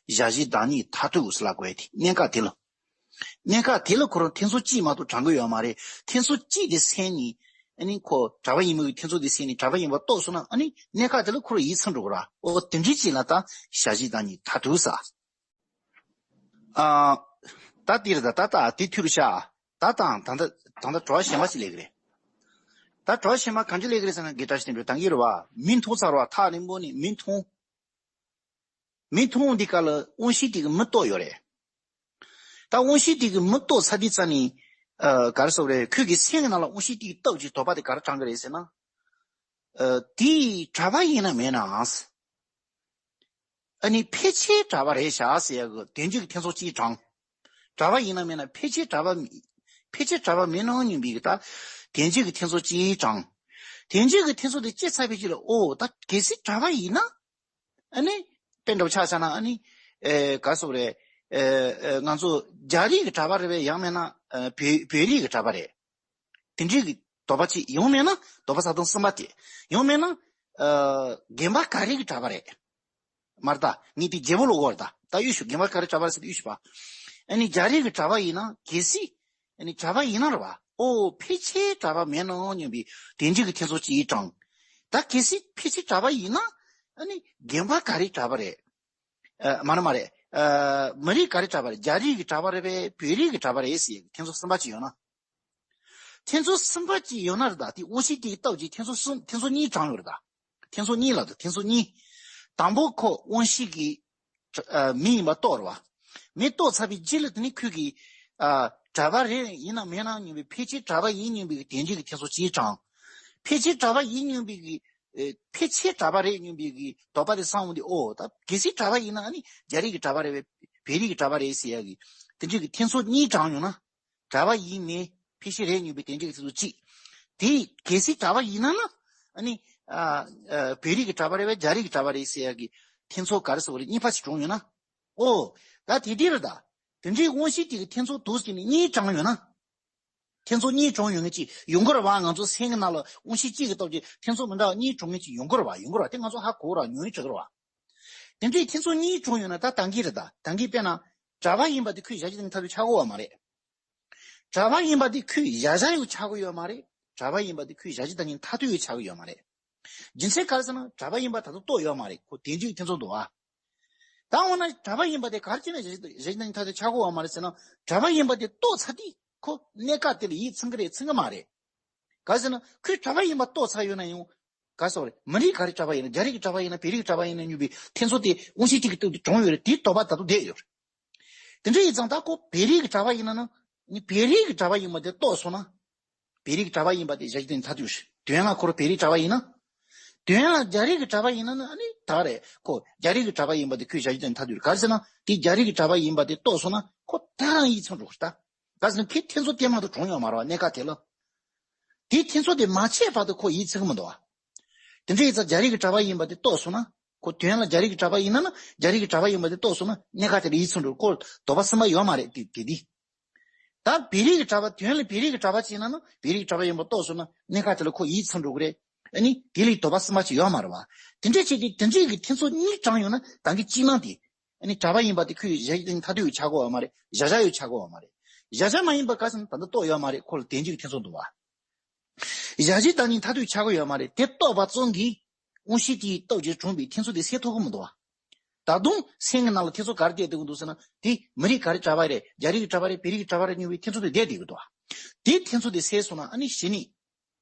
གཞལ་བྱའི་བདག་ཉིད་མཐར་ཐུག་ཟེར་ལབ་དགོས་ཡ་དེ་གནད་འགག་དེ་ལ། གནད་འགག་དེ་ལ་ཁོ་རང་འཐེན་ཚོགས་གཅིག་མ་གཏོགས་དྲང་གི་ཡོད་མ་རེད། འཐེན་ཚོགས་གཅིག་དེ་སེལ་ནས། ཨ་ནི་ཁོ་གྲྭ་པ་ཡིན་མིན་གྱི་འཐེན་ཚོགས་དེ་སེལ་ནས་གྲྭ་པ་ཡིན་པ་རྟོགས་སོང་ན་ཨ་ནི་གནད་འགག་དེ་ལ་ཁོ་རང་ཡིད་ཚིམ་འགྲོ་གི་རེད། ཨོ་དེ་འདྲའི་ཅིག་ལ་ད་གཞལ་བྱའི་བདག་ཉིད་མཐར་ཐུག་ཟེར། ཨ། ད་དེ་རེད་ད། ད་ད་དེ་ཐུག་རེད་ཤག་ད་དང་ད་ད་ད་ད་དྲི་བ་གཞན་པ་ཅིག་སླེབས་ཀྱི་རེད། ད་དྲི་བ་གཞན་པ་གང་ཅི་སླེབས་ཀྱི་རེད་ཟེར་ན། དགེ་བཀྲ་ཤིས་བསྟན་འཕེལ་ད་གིན་རེད་བ། མི་མཐོང་ཚར་བ། ཐག་རིང་པོ་ནས་མི་མཐོང་། མི་མཐོང་འདི་ག་ལ་དབང་ཤེས་དེ་གིས་མི་རྟོགས་ཡོད་རེད། ད་དབང་ཤེས་དེ་གིས་མི་རྟོགས་ཚར་དུས་ཙ་ནས། ཨ། ག་རེ་ཟེར་དགོས་རེད། ཁོས་ཀྱི་སེམས་ཀྱི་ནང་ལ་དབང་ཤེས་དེ་གི་སྟོབས་ཀྱིས་དོགས་པ་དེ་ག་རེ་དྲངས་ཀྱི་རེད་ཟེར་ན། ཨ། དེ་གྲྭ་པ་ཡིན་ན་མིན་ན། ཨ་ནི་ཕལ་ཆེར་གྲྭ་པ་རེད་ཤག་ཟེར་ཡ་གི་དོན་སྤྱི་གི་འཐེན་ཚོགས་གཅིག་དྲངས། གྲྭ་པ་ཡིན་ན་མིན་ན་ཕལ་ཆེར་གྲྭ་པ་མི། ཕལ་ཆེར་གྲྭ་པ་མིན་ནམ་སྙམ་པའི་གི་ད་དོན་སྤྱི་གི་འཐེན་ཚོགས་གཅིག་དྲངས། དོན་སྤྱི་གི་འཐེན་ཚོགས་དེ་སྐྱེས་ཚར་བའི་རྗེས་ལ། ཨོ་ད་གལ་སྲིད་གྲྭ་པ་ཡིན་ན། ཨ་ནི་དཔེ་འདྲ་པོ་ཆ་བཞག་ན་ཨ་ནི། ཨེ། ག་རེ་ཟེར་དགོས་རེད། ཨེ། ཨེ། ང་ཚོ་རྒྱ་རིགས་ཀྱི་གྲྭ་པ་རེད་པས། ཡང་མིན་ན། ཨེ། བོད་བོད་རིགས་ཀྱི་གྲྭ་པ་རེད། དེ་འདྲའི་གི་དོགས་པ་གཅིག། ཡང་མིན་ན་དོགས་པ་ཆ་ཚང་གསུམ་པ་དེ། ཡང་མིན་ན། ཨ། དགོན་པ་ག་རེ་གི་གྲྭ་པ་རེད། མ་རེད་ད། ངས་དེ་རྒྱལ་པོ་ལོ་གོ་རེད་ད། ད་ཡོད་ཤོག་དགོན་པ་ག་རེ་གྲྭ་པ་རེད་ཟེར་ཏེ་ཡོད་ཤོག་པ། ཨ་ནི་རྒྱ་རིགས་ཀྱི་གྲྭ་པ་ཡིན་ན་གལ་སྲིད། ཨ་ནི་གྲྭ་པ་ཡིན་ན་རེད་བ། ཨོ་ཕལ་ཆེར་གྲྭ་པ་མིན་ནམ་སྙམ་པའི་དོན་སྤྱི་གི་འཐེན་ཚོགས་གཅིག་དྲངས། ད་གལ་སྲིད་ཕལ་ཆེར་གྲྭ་པ་ཡིན་ན། ཨ་ནི་དགོན་པ་ག་རེ་གྲྭ་པ་རེད། ཨ། མ་རེད་མ་རེད། ཨ། མི་རིགས་ག་རེ་གྲྭ་པ་རེད། རྒྱ་རིགས་ཀྱི་གྲྭ་པ་རེད་པས། བོད་རིགས་ཀྱི་གྲྭ་པ་རེད་ཟེར་ཡག་གི་འཐེན་ཚོགས་གསུམ་པ་ཅིག་ཡོད་ན། འཐེན་ཚོགས་གསུམ་པ་ཅིག་ཡོད་ན་རེད་ད། དེ་དབང་ཤེད་ཀྱི་སྟོབས་ཀྱིས་འཐེན་ཚོགས་གསུམ། འཐེན་ཚོགས་གཉིས་དྲངས་ཡོད་རེད་ད། འཐེན་ཚོགས་གཉིས་ལ་ད། འཐེན་ཚོགས་གཉིས། དང་པོ་ཁོ་དབང་ཤེད་ཀྱི་ཨ། མི་ཡིན་པ་རྟོགས་རེད་བ། མི་རྟོགས་ཚར་བའི་རྗེས་ལ་དེ་ནི་ཁོས་ཀྱི། ཨ། གྲྭ་པ་རེད་ཡིན་ནམ་མིན་ནམ་སྙམ་པའི། ཕལ་ཆེར་གྲྭ་པ་ཡིན་སྙམ་པའི་གི་དོན་གཅིག་གི་འཐེན་ཚོགས་གཅིག་དྲངས། ཕལ་ཆེར་གྲྭ་པ་ཡིན་སྙམ་པའི་གི། ཨེ། ཕལ་ཆེར་གྲྭ་པ་རེད་སྙམ་པའི་གི་དོགས་པ་དེ་སངས་འོང་དུས། ཨོ། ད་གལ་སྲིད་གྲྭ་པ་ཡིན་ན་ཨ་ནི་རྒྱ་རིགས་ཀྱི་གྲྭ་པ་རེད་པས། བོད་རིགས་ཀྱི་གྲྭ་པ་རེད་ཟེར་ཡག་གི་དེ་འདྲའི་གི་འཐེན་ཚོགས་གཉིས་དྲངས་ཡོང་ན། གྲྭ་པ་ཡིན་མིན་ཕལ་ཆེར་རེད་སྙམ་པའི་དོན་གཅིག་གི་འཐེན་ཚོགས་གཅིག། དེ་གལ་སྲིད་གྲྭ་པ་ཡིན་ན་ན། ཨ་ནི། ཨ། ཨ། བོད་རིགས་ཀྱི་གྲྭ་པ་རེད་པས། རྒྱ་རིགས་ཀྱི་གྲྭ་པ་རེད་ཟེར་ཡག་གི་འཐེན་ཚོགས་ག་རེ་ཟེར་བ་རེད། གཉིས་པ་ཞིག་བྱུང་ཡོད་ན། ཨོ། ད་དེ་འདྲ་རེད་ད། དེ་འདྲའི་དབང་ཤེད་ཀྱི་འཐེན་ཚོགས་དུས་གཅིག་ནས་གཉིས་དྲངས་ཡོད་ན། འཐེན་ཚོགས་གཉིས་བྱུང་ཡོད་མཁན་ཅིག་ཡོང་གི་རེད་བ། ང་ཚོ་སེམས་ཀྱི་ནང་ལ་དབང་ཤེད་གཅིག་གི་སྟོབས་ཀྱིས་འཐེན་ཚོགས་མི་འདྲ་བ་གཉིས་བྱུང་མཁན་ཅིག་ཡོང་གི་རེད་བ། ཡོང་གི་རེད་བ། དེ་ང་ཚོ་ཧ་གོ་ར། ཉོན་ཡིད་བྱེད་ཀྱི་རེད་བ། དེ་འདྲའི་འཐེན་ཚོགས་གཉིས་བྱུང་ཡོད་ན་ད་ད་གིན་རེད་ད། ད་གིན་དཔེར་ན། གྲྭ་པ་ཡིན་པ་དེ་ཁོས་ཞལ་གྱིས་བརྡ་རྙིང་མཐར་ཐུག་ཆགས་ཀྱི་ཡོད་མ་རེད། གྲྭ་པ་ཡིན་པ་དེ་ཁོས་ཞལ་བཞག་ཡང་ཆགས་ཀྱི་ཡོད་མ་རེད། གྲྭ་པ་ཡིན་པ་དེ་ཁོས་ཞལ་གྱིས་བརྡ་རྙིང་མཐར་ཐུག་ཡང་ཆགས་ཀྱི་ཡོད་མ་རེད། རྒྱུ་མཚན་ག་རེ་ཟེར་ན། གྲྭ་པ་ཡིན་པ་ད་དུང་རྟོགས་ཡོད་མ་རེད། ཁོ་དོན་གཅིག་འཐེན་ཚོགས་འདུག་ཨ། ད་འོ་ན་གྲྭ་པ་ཡིན་པ་དེ་ག་རེ་བྱས་ནས་ཞལ་གྱིས་བརྡ་རྙིང་མཐར་ཐུག་ཆགས་ཀྱི་ཡོད་མ་རེད་ཟེར་ན། གྲྭ་པ་ཡིན་པ་དེ་རྟོགས་ཚར་དུས་ཁོ་གནད་འགག་དེ་ལ་ཡིད་ཚིམ་གི་རེད་ཚིམ་གི་མ་རེད། ག་རེ་ཟེར་ན་ཁོས་གྲྭ་པ་ཡིན་པ་རྟོགས་ཚར་ཡོད་ན་ཡང་། ག་རེ་ཟེར་བ་རེད། མི་རིགས་ག་རེ་གྲྭ་པ་ཡིན་ན། རྒྱ་རིགས་ཀྱི་གྲྭ་པ་ཡིན་ན། བོད་རིགས་ཀྱི་གྲྭ་པ་ཡིན་ན་སྙམ་པའི་འཐེན་ཚོགས་དེ་དབང་ཤེད་གཅིག་གི་སྟོབས་ཀྱིས་བྱུང་ཡོད་རེད། དེའི་དོགས་པ་ད་དུང་བསྡད་ཡོད་རེད། དེ་འདྲ་ཡིན་ཙང་ད་ཁོ་བོད་རིགས་ཀྱི་གྲྭ་པ་ཡིན་ན་ན། ནི་བོད་རིགས་ཀྱི་གྲྭ་པ་ཡིན་པ་དེ་རྟོགས་སོང་ན། བོད་རིགས་ཀྱི་གྲྭ་པ་ཡིན་པ་དེ་ཞལ་གྱིས་བརྡ་རྙིང་མཐར་ཐུག་རེད། དོན་ལ་ཁོ་རང་བོད་རིགས་གྲྭ་པ་ཡིན་ན། དོན་ལ་རྒྱ་རིགས་ཀྱི་གྲྭ་པ་ཡིན་ན་ན། ཨ་ནི་ད་རེད། ཁོ་རྒྱ་རིགས་ཀྱི་གྲྭ་པ་ཡིན་པ་དེ་ཁོས་ཞལ་གྱིས་བརྡ་རྙིང་མཐར་ཐུག་རེད། ག་རེ་ཟེར་ན་དེ་རྒྱ་རིགས་ཀྱི་གྲྭ་པ་ཡིན་པ་དེ་རྟོགས་སོང་ན་ཁོ་ད་རང་ཡིད་ཚིམ་འགྲོ་གི་རེད་ད། ག་རེ་ཟེར་ན་ཁོས་འཐེན་ཚོགས་དེ་མ་གཏོགས་བྱུང་ཡོད་མ་རེད་བ། གནད་འགག་དེ་ལ། དེའི་འཐེན་ཚོགས་དེ་མ་ཆད་བར་དུ་ཁོ་ཡིད་ཚིམ་གི་མི་འདུག་བ། དེ་འདྲ་ཡིན་ཙང་རྒྱ་རིགས་ཀྱི་གྲྭ་པ་ཡིན་པ་དེ་རྟོགས་སོང་ན། ཁོ་དོན་ལ་རྒྱ་རིགས་ཀྱི་གྲྭ་པ་ཡིན་ན་ན། རྒྱ་རིགས་ཀྱི་གྲྭ་པ་ཡིན་པ་དེ་རྟོགས་སོང་ན་གནད་འགག་དེ་ལ་ཡིད་ཚིམ་འགྲོ། ཁོ་དོགས་པ་སེམས་པ་ཡོད་མ་རེད། དེ་དེ་དེ། ད་བོད་རིགས་ཀྱི་གྲྭ་པ། དོན་ལ་བོད་རིགས་ཀྱི་གྲྭ་པ་ཅིག་ཡིན་ན་ན། བོད་རིགས་ཀྱི་གྲྭ་པ་ཡིན་པ་རྟོགས་སོང་ན་གནད་འགག་དེ་ལ་ཁོ་ཡིད་ཚིམ་འགྲོ་གི་རེད། ཨ་ནི་དེ་ལ་དོགས་པ་སེམས་པ་ཅིག་ཡོད་མ་རེད་བ། དེ་འདྲ་བྱས་ཏེ་དེ་འདྲའི་གི་འཐེན་ཚོགས་གཉིས་དྲངས་ཡོང་ན་ད་གིན་གཅིག་ནང་དེ། ཨ་ནི་གྲྭ་པ་ཡིན་པ་དེ་ཁོས་ཞལ་གྱིས་བརྡ་རྙིང་མཐར་ཐུག་ཡང་ཆགས་ཀྱི་ཡོད་མ་རེད། བཞག་བཞག་ཡང་ཆགས་ཀྱི་ཡོད་མ་རེད། བཞག་བཞག་མ་ཡིན་པ་ག་རེ་ཟེར་ན་ད་ལྟ་རྟོགས་ཡོད་མ་རེད། ཁོ་ལ་དོན་གཅིག་གི་འཐེན་ཚོགས་འདུག་བ། ཞལ་གྱིས་བརྡ་རྙིང་མཐར་ཐུག་ཆགས་ཀྱི་ཡོད་མ་རེད། དེ་རྟོགས་པ་ཙམ་གྱིས་དབང་ཤེད་དེའི་སྟོབས་ཀྱིས་བྱུང་བའི་འཐེན་ཚོགས་དེ་སེལ་ཐུབ་ཀྱི་མི་འདུག་བ། ད་དུང་སེམས་ཀྱི་ནང་ལ་འཐེན་ཚོགས་ག་རེ་བསྡད་བསྡད་ཀྱི་འདུག་ཟེར་ན། དེ་མི་རིགས་ག་རེ་གྲྭ་པ་རེད། རྒྱ་རིགས་ཀྱི་གྲྭ་པ་རེད། བོད་རིགས་ཀྱི་གྲྭ་པ་རེད་སྙམ་པའི་འཐེན་ཚོགས་དེ་བསྡད་བསྡད་ཀྱི་འདུག་བ། དེའི་འཐེན་ཚོགས་དེ་སེལ་སོང་ན་ཨ་ནི་གཞི་ནས།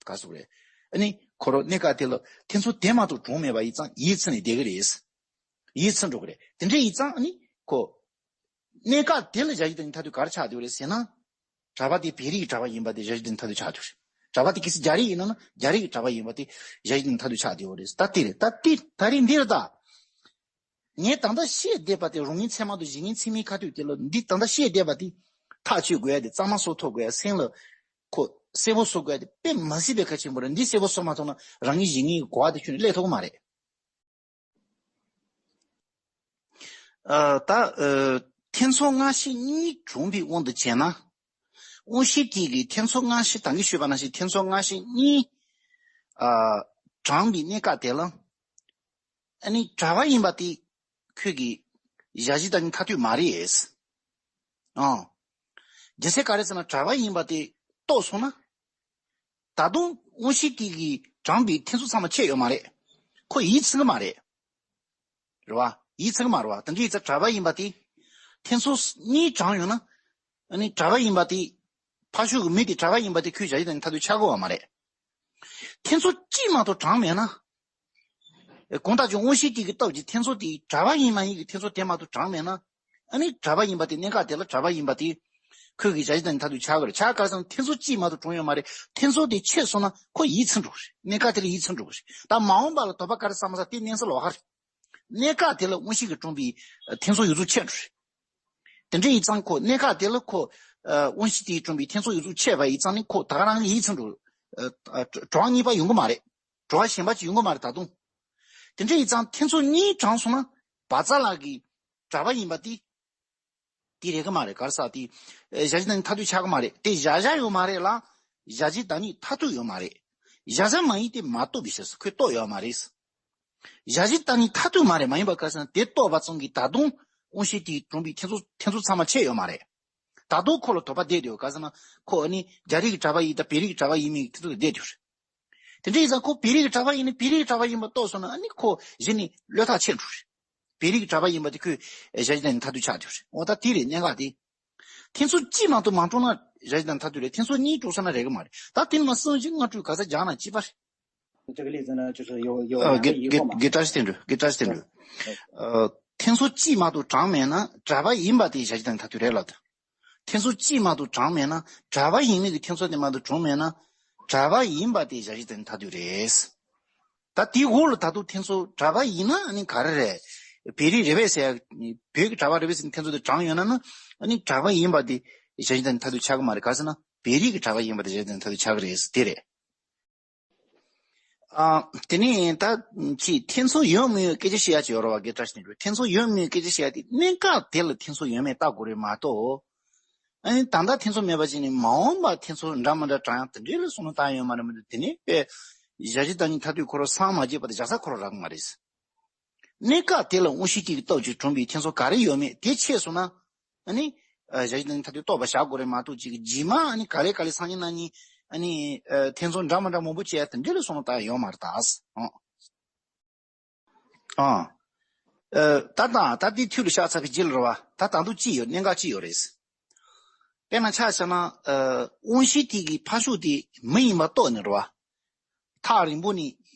ག་རེ་ཟེར་དགོས་རེད། ཨ་ནི་ཁོ་རང་གནད་འགག་དེ་ལ་འཐེན་ཚོགས་དེ་མ་གཏོགས་བྱུང་མེད་པ་ཡིན་ཙང་ཡིད་ཚིམ་ནས་བསྡད་ཀྱི་རེད། ཡིད་ཚིམ་འགྲོ་གི་རེད། དེ་འདྲ་ཡིན་ཙང་ཨ་ནི་ཁོ། གནད་འགག་དེ་ལ་ཞལ་གྱིས་བརྡ་རྙིང་མཐར་ཐུག་ག་རེ་ཆགས་བསྡད་པ་རེད་ཟེར་ན། གྲྭ་པ་དེ་བོད་རིགས་ཀྱི་གྲྭ་པ་ཡིན་པ་དེ་ཞལ་གྱིས་བརྡ་རྙིང་མཐར་ཐུག་ཆགས་བསྡད་པ་རེད། གྲྭ་པ་དེ་གལ་སྲིད་རྒྱ་རིགས་ཡིན་ན་ན་རྒྱ་རིགས་ཀྱི་གྲྭ་པ་ཡིན་པ་དེ་ཞལ་གྱིས་བརྡ་རྙིང་མཐར་ཐུག་ཆགས་བསྡད་པ་རེད། ད་དེ་རེད། ད་དེ་ད་རིང་འདིར་ད། ངས་ད་ལྟ་བཤད་བསྡད་པ་དེ་རང་ཉིད་ཚད་མ་དང་གཞན་ཉིད་ཚད་མའི་ཁ་ཐུག་དེ་ལ། འདི་ད་ལྟ་བཤད་བསྡད་པ་དེ་ཐག་གཅོད་དགོས་ཡ་དེ། གཙང་མ་བཟོ་ཐུབ་དགོས་ཡ། སེམས་ལ་ཁོ་གསལ་པོ་བཟོ་དགོས་ཡ་དེ་དཔེ་མ་སྲིད་པའི་གལ་ཆེན་པོ་རེད། འདི་གསལ་པོ་བཟོ་མ་ཐུབ་ན་རང་ཉིད་གཞན་ཉིད་ཀྱི་གོ་བ་དེ་ཁྱོན་ནས་སླེབས་ཐུབ་ཀྱི་མ་རེད། ཨ། ད། ཨ། འཐེན་ཚོགས་སྔ་ཕྱི་གཉིས་བྱུང་བའི་དབང་དུ་བྱས་ན། དབང་ཤེད་ཀྱི་གི་འཐེན་ཚོགས་སྔ་ཕྱི། ད་གིན་ཞུས་པ་ནང་བཞིན་འཐེན་ཚོགས་སྔ་ཕྱི་གཉིས། ཨ། དྲངས་པའི་གནད་འགག་དེ་ལ། ཨ་ནི་གྲྭ་པ་ཡིན་པ་དེ་ཁོས་ཀྱི་ཞལ་གྱིས་བརྡ་རྙིང་མཐར་ཐུག་མ་རེད། ཨང་། རྒྱུ་མཚན་ག་རེ་ཟེར་ན་གྲྭ་པ་ཡིན་པ་དེ་རྟོགས་སོང་ན། ད་དུང་དབང་ཤེད་ཀྱི་གི་དྲངས་པའི་འཐེན་ཚོགས་ཚང་མ་ཆད་ཡོད་མ་རེད། ཁོ་ཡིད་ཚིམ་གི་མ་རེད། རེད་བ། ཡིད་ཚིམ་གི་མ་རེད་བ། དེ་འདྲ་ཡིན་ཙང་གྲྭ་པ་ཡིན་པ་དེ་འཐེན་ཚོགས་གཉིས་དྲངས་ཡོང་ན། ཨ་ནི་གྲྭ་པ་ཡིན་པ་དེ། ཕར་ཕྱོགས་ཀྱི་མི་དེ་གྲྭ་པ་ཡིན་པ་དེ་ཁོས་ཞལ་གྱིས་བརྡ་རྙིང་མཐར་ཐུག་ཆགས་ཀྱི་ཡོད་མ་རེད། འཐེན་ཚོགས་གཅིག་མ་གཏོགས་དྲངས་མེད་ན། གང་ལྟར་ཀྱང་དབང་ཤེད་ཀྱི་གི་སྟོབས་ཀྱིས་འཐེན་ཚོགས་དེ་གྲྭ་པ་ཡིན་མ་ཡིན་གྱི་འཐེན་ཚོགས་དེ་མ་གཏོགས་དྲངས་མེད་ན། ཨ་ནི་གྲྭ་པ་ཡིན་པ་དེ། གནད་འགག་དེ་ལ་གྲྭ་པ་ཡིན་པ་དེ་ཁོས་ཀྱི་ཞལ་གྱིས་བརྡ་རྙིང་མཐར་ཐུག་ཆགས་ཀྱི་རེད། ཆགས་ག་རེ་ཟེར་ན་འཐེན་ཚོགས་གཅིག་མ་གཏོགས་དྲངས་ཡོད་མ་རེད། འཐེན་ཚོགས་དེ་ཆད་སོང་ན་ཁོ་ཡིད་ཚིམ་འགྲོ་གི་རེད། གནད་འགག་དེ་ལ་ཡིད་ཚིམ་འགྲོ་གི་རེད། ད་མ་འོངས་པ་ལ་དོགས་པ་ག་རེ་ཟ་མ་ཟ་དེ་གནས་ཚུལ་ལོགས་ཀ་རེད། གནད་འགག་དེ་ལ་དབང་ཤེད་ཀྱིས་དྲངས་པའི་འཐེན་ཚོགས་ཡོངས་རྫོགས་ཆད་འགྲོ་གི་རེད། དེ་འདྲ་ཡིན་ཙང་ཁོ་གནད་འགག་དེ་ལ་ཁོ། ཨ། དབང་ཤེད་དེས་དྲངས་པའི་འཐེན་ཚོགས་ཡོངས་རྫོགས་ཆད་པ་ཡིན་ཙང་ནི་ཁོ་ད་ག་རང་གི་ཡིད་ཚིམ་འགྲོ། ཨ། ཨ། གྲྭ་པ་གཉིས་པ་ཡོང་གི་མ་རེད། གྲྭ་པ་གཞན་པ་ཅིག་ཡོང་གི་མ་རེད་ད་དུང་། དེ་འདྲ་ཡིན་ཙང་འཐེན་ཚོགས་གཉིས་དྲངས་སོང་ན་བ་ཙ་ལ་གི་གྲྭ་པ་ཡིན་པ་དེ། དེ་རེད་གི་མ་རེད། ག་རེ་ཟེར་དེ། ཨ། ཞལ་གྱིས་བརྡ་རྙིང་མཐར་ཐུག་ཆགས་གི་མ་རེད། དེ་བཞག་བཞག་ཡོད་མ་རེད་ལ། ཞལ་གྱིས་བརྡ་རྙིང་མཐར་ཐུག་ཡོད་མ་རེད། བཞག་བཞག་མ་ཡིན་དེ་མ་རྟོགས་པའི་ཕྱིར་ཟེར། ཁོས་རྟོགས་ཡོད་མ་རེད། ཞལ་གྱིས་བརྡ་རྙིང་མཐར་ཐུག་མ་རེད། མ་ཡིན་པ་ག་རེ་ཟེར་ན་དེ་རྟོགས་པ་ཙམ་གྱིས་ད་དུང་དབང་ཤེད་དེས་དྲངས་པའི་འཐེན་ཚོགས། འཐེན་ཚོགས་ཚང་མ་ཆད་ཡོད་མ་རེད། ད་དུང་ཁོ་ལ་དོགས་པ་བསྡད་དེ་ཡོད། ག་རེ་ཟེར་ན་ཁོ་ཨ་ནི་རྒྱ་རིགས་ཀྱི་གྲྭ་པ་ཡིན་དང་བོད་རིགས་ཀྱི་གྲྭ་པ་ཡིན་མིན་གྱི་འཐེན་ཚོགས་བསྡད་དེ་ཡོད། དེ་འདྲ་ཡིན་ཙང་ཁོ་བོད་རིགས་ཀྱི་གྲྭ་པ་ཡིན་ན་བོད་རིགས་ཀྱི་གྲྭ་པ་ཡིན་པ་རྟོགས་སོང་ན་ཨ་ནི་ཁོ་གཞི་ནས་བློས་ཐག་ཆད་འགྲོ་རེད། བོད་རིགས་གྲྭ་པ་ཡིན་པ་དེ་ཁོས་གཞལ་བྱ་དང་མཐར་ཐུག་ཆགས་བསྡད་ཡོད་རེད། འོ་ད་དེ་རེད་གནད་འགག་དེ། འཐེན་ཚོགས་གཅིག་མ་གཏོགས་མ་གྲུབ་ན་གཞལ་བྱ་དང་མཐར་ཐུག་རེད། འཐེན་ཚོགས་གཉིས་གྲུབ་སོང་ན་རེད་གི་མ་རེད། ད་དེ་ནི་མ་གསུམ་བཞི་ལྔ་དྲུག་ག་ས་རྒྱག་ན་གཅིག་པ་རེད། ཨ། དགེ་བཀྲ་ཤིས་བསྟན་འགྲོ། དགེ་བཀྲ་ཤིས་བསྟན་འགྲོ། ཨ། འཐེན་ཚོགས་གཅིག་མ་གཏོགས་གྲངས་མེད་ན་གྲྭ་པ་ཡིན་པ་དེ་གཞལ་བྱ་དང་མཐར་ཐུག་རེད་ལབ་དང་། འཐེན་ཚོགས་གཅིག་མ་གཏོགས་གྲངས་མེད་ན་གྲྭ་པ་ཡིན་མིན་གྱི་འཐེན་ཚོགས་དེ་མ་གཏོགས་གྲངས་མེད་ན་གྲྭ་པ་ཡིན་པ་དེ་གཞལ་བྱ་དང་མཐར་ཐུག་རེད། ད་དེའི་འོག་ལ་ད་དུང་འཐེན་ཚོགས་གྲྭ་པ་ཡིན་ན་ཨ་ནི་ག་རེ་རེད། བོད་རིགས་རེད་པས་ཟེར་ཡ། བོད་ཀྱི་གྲྭ་པ་རེད་པས་ཟེར་ནས་འཐེན་ཚོགས་དེ་དྲངས་ཡོད་ན་ནི་ཨ་ནི་གྲྭ་པ་ཡིན་པ་དེ་གཞལ་བྱ་དང་མཐར་ཐུག་ཆགས་ཀྱི་མ་རེད། ག་རེ་ཟེར་ན་བོད་རིགས་ཀྱི་གྲྭ་པ་ཡིན་པ་དེ་གཞལ་བྱ་དང་མཐར་ཐུག་ཆགས་ཀྱི་རེད་ཟེར་དེ་རེད། ཨ། དེ་ནས་ད་ཅིག་འཐེན་ཚོགས་ཡོད་མི་ཡོད་སྐད་ཆ་བཤད་ཡ་ཅིག་ཡོད་རེད་བ། དགེ་བཀྲ་ཤིས་དེ་འདྲ་འཐེན་ཚོགས་ཡོད་མི་ཡོད་སྐད་ཆ་བཤད་ཡ་དེ་གནད་འགག་དེ་ལ་འཐེན་ཚོགས་ཡོད་མེད་བལྟ་དགོས་རེད་མ་གཏོགས། ཨ་ནི་ད་ལྟ་འཐེན་ཚོགས་མེད་པ་ཅིག་ནི་མ་འོངས་པ་འཐེན་ཚོགས་འདྲ་མི་འདྲ་དྲངས་ཡ་དེ་འདྲའི་ལ་སོང་ན་བཏང་ཡོད་མ་རེད། མི་འདུག་དེ་ནས་དཔེ་གཞལ་བྱ་དང་ནི་མཐར་ཐུག་ཁོ་རང་སངས་མ་རྒྱས་པ་དེ་བཞག་ས་ཁོ་རང་རག་གི་མ་རེད། གནད་འགག་དེ་ལ་དབང་ཤེས་ཀྱི་སྟོབས་ཀྱིས་གྲུབ་པའི་འཐེན་ཚོགས་ག་རེ་ཡོད་མེད་དེ་ཆད་སོང་ན། ཨ་ནི། ཨ། གཞལ་བྱ་དང་མཐར་ཐུག་རྟོགས་པ་བཞག་དགོས་རེད་མ་གཏོགས་ཅིག་རྗེས་མ་ཨ་ནི་ག་ལེ་ག་ལེ་སང་ཉིན་གནངས་ཉིན་ཨ་ནི། ཨ། འཐེན་ཚོགས་འདྲ་མི་འདྲ་མང་པོ་བྱས་ཡ་དེ་འདྲ་ལ་སོང་ན་ད་ཡོད་མ་རེད་ད། ཨ། ཨ། ཨ། ད་ད་ད་དེ་ཐུགས་ལ་བཞག་ཚར་བའི་རྗེས་ལ་རེད་བ། ད་ད་དུང་ཅི་ཡོད། གནད་འགག་ཅི་ཡོད་རེད། དཔེར་ན་ཆ་བཞག་ན། ཨ། དབང་ཤེས་དེ་གི་ཕར་ཕྱོགས་དེ་མི་ཡིན་པ་རྟོགས་ནས་རེད་བ། ཐག་རིང་པོ་ནས།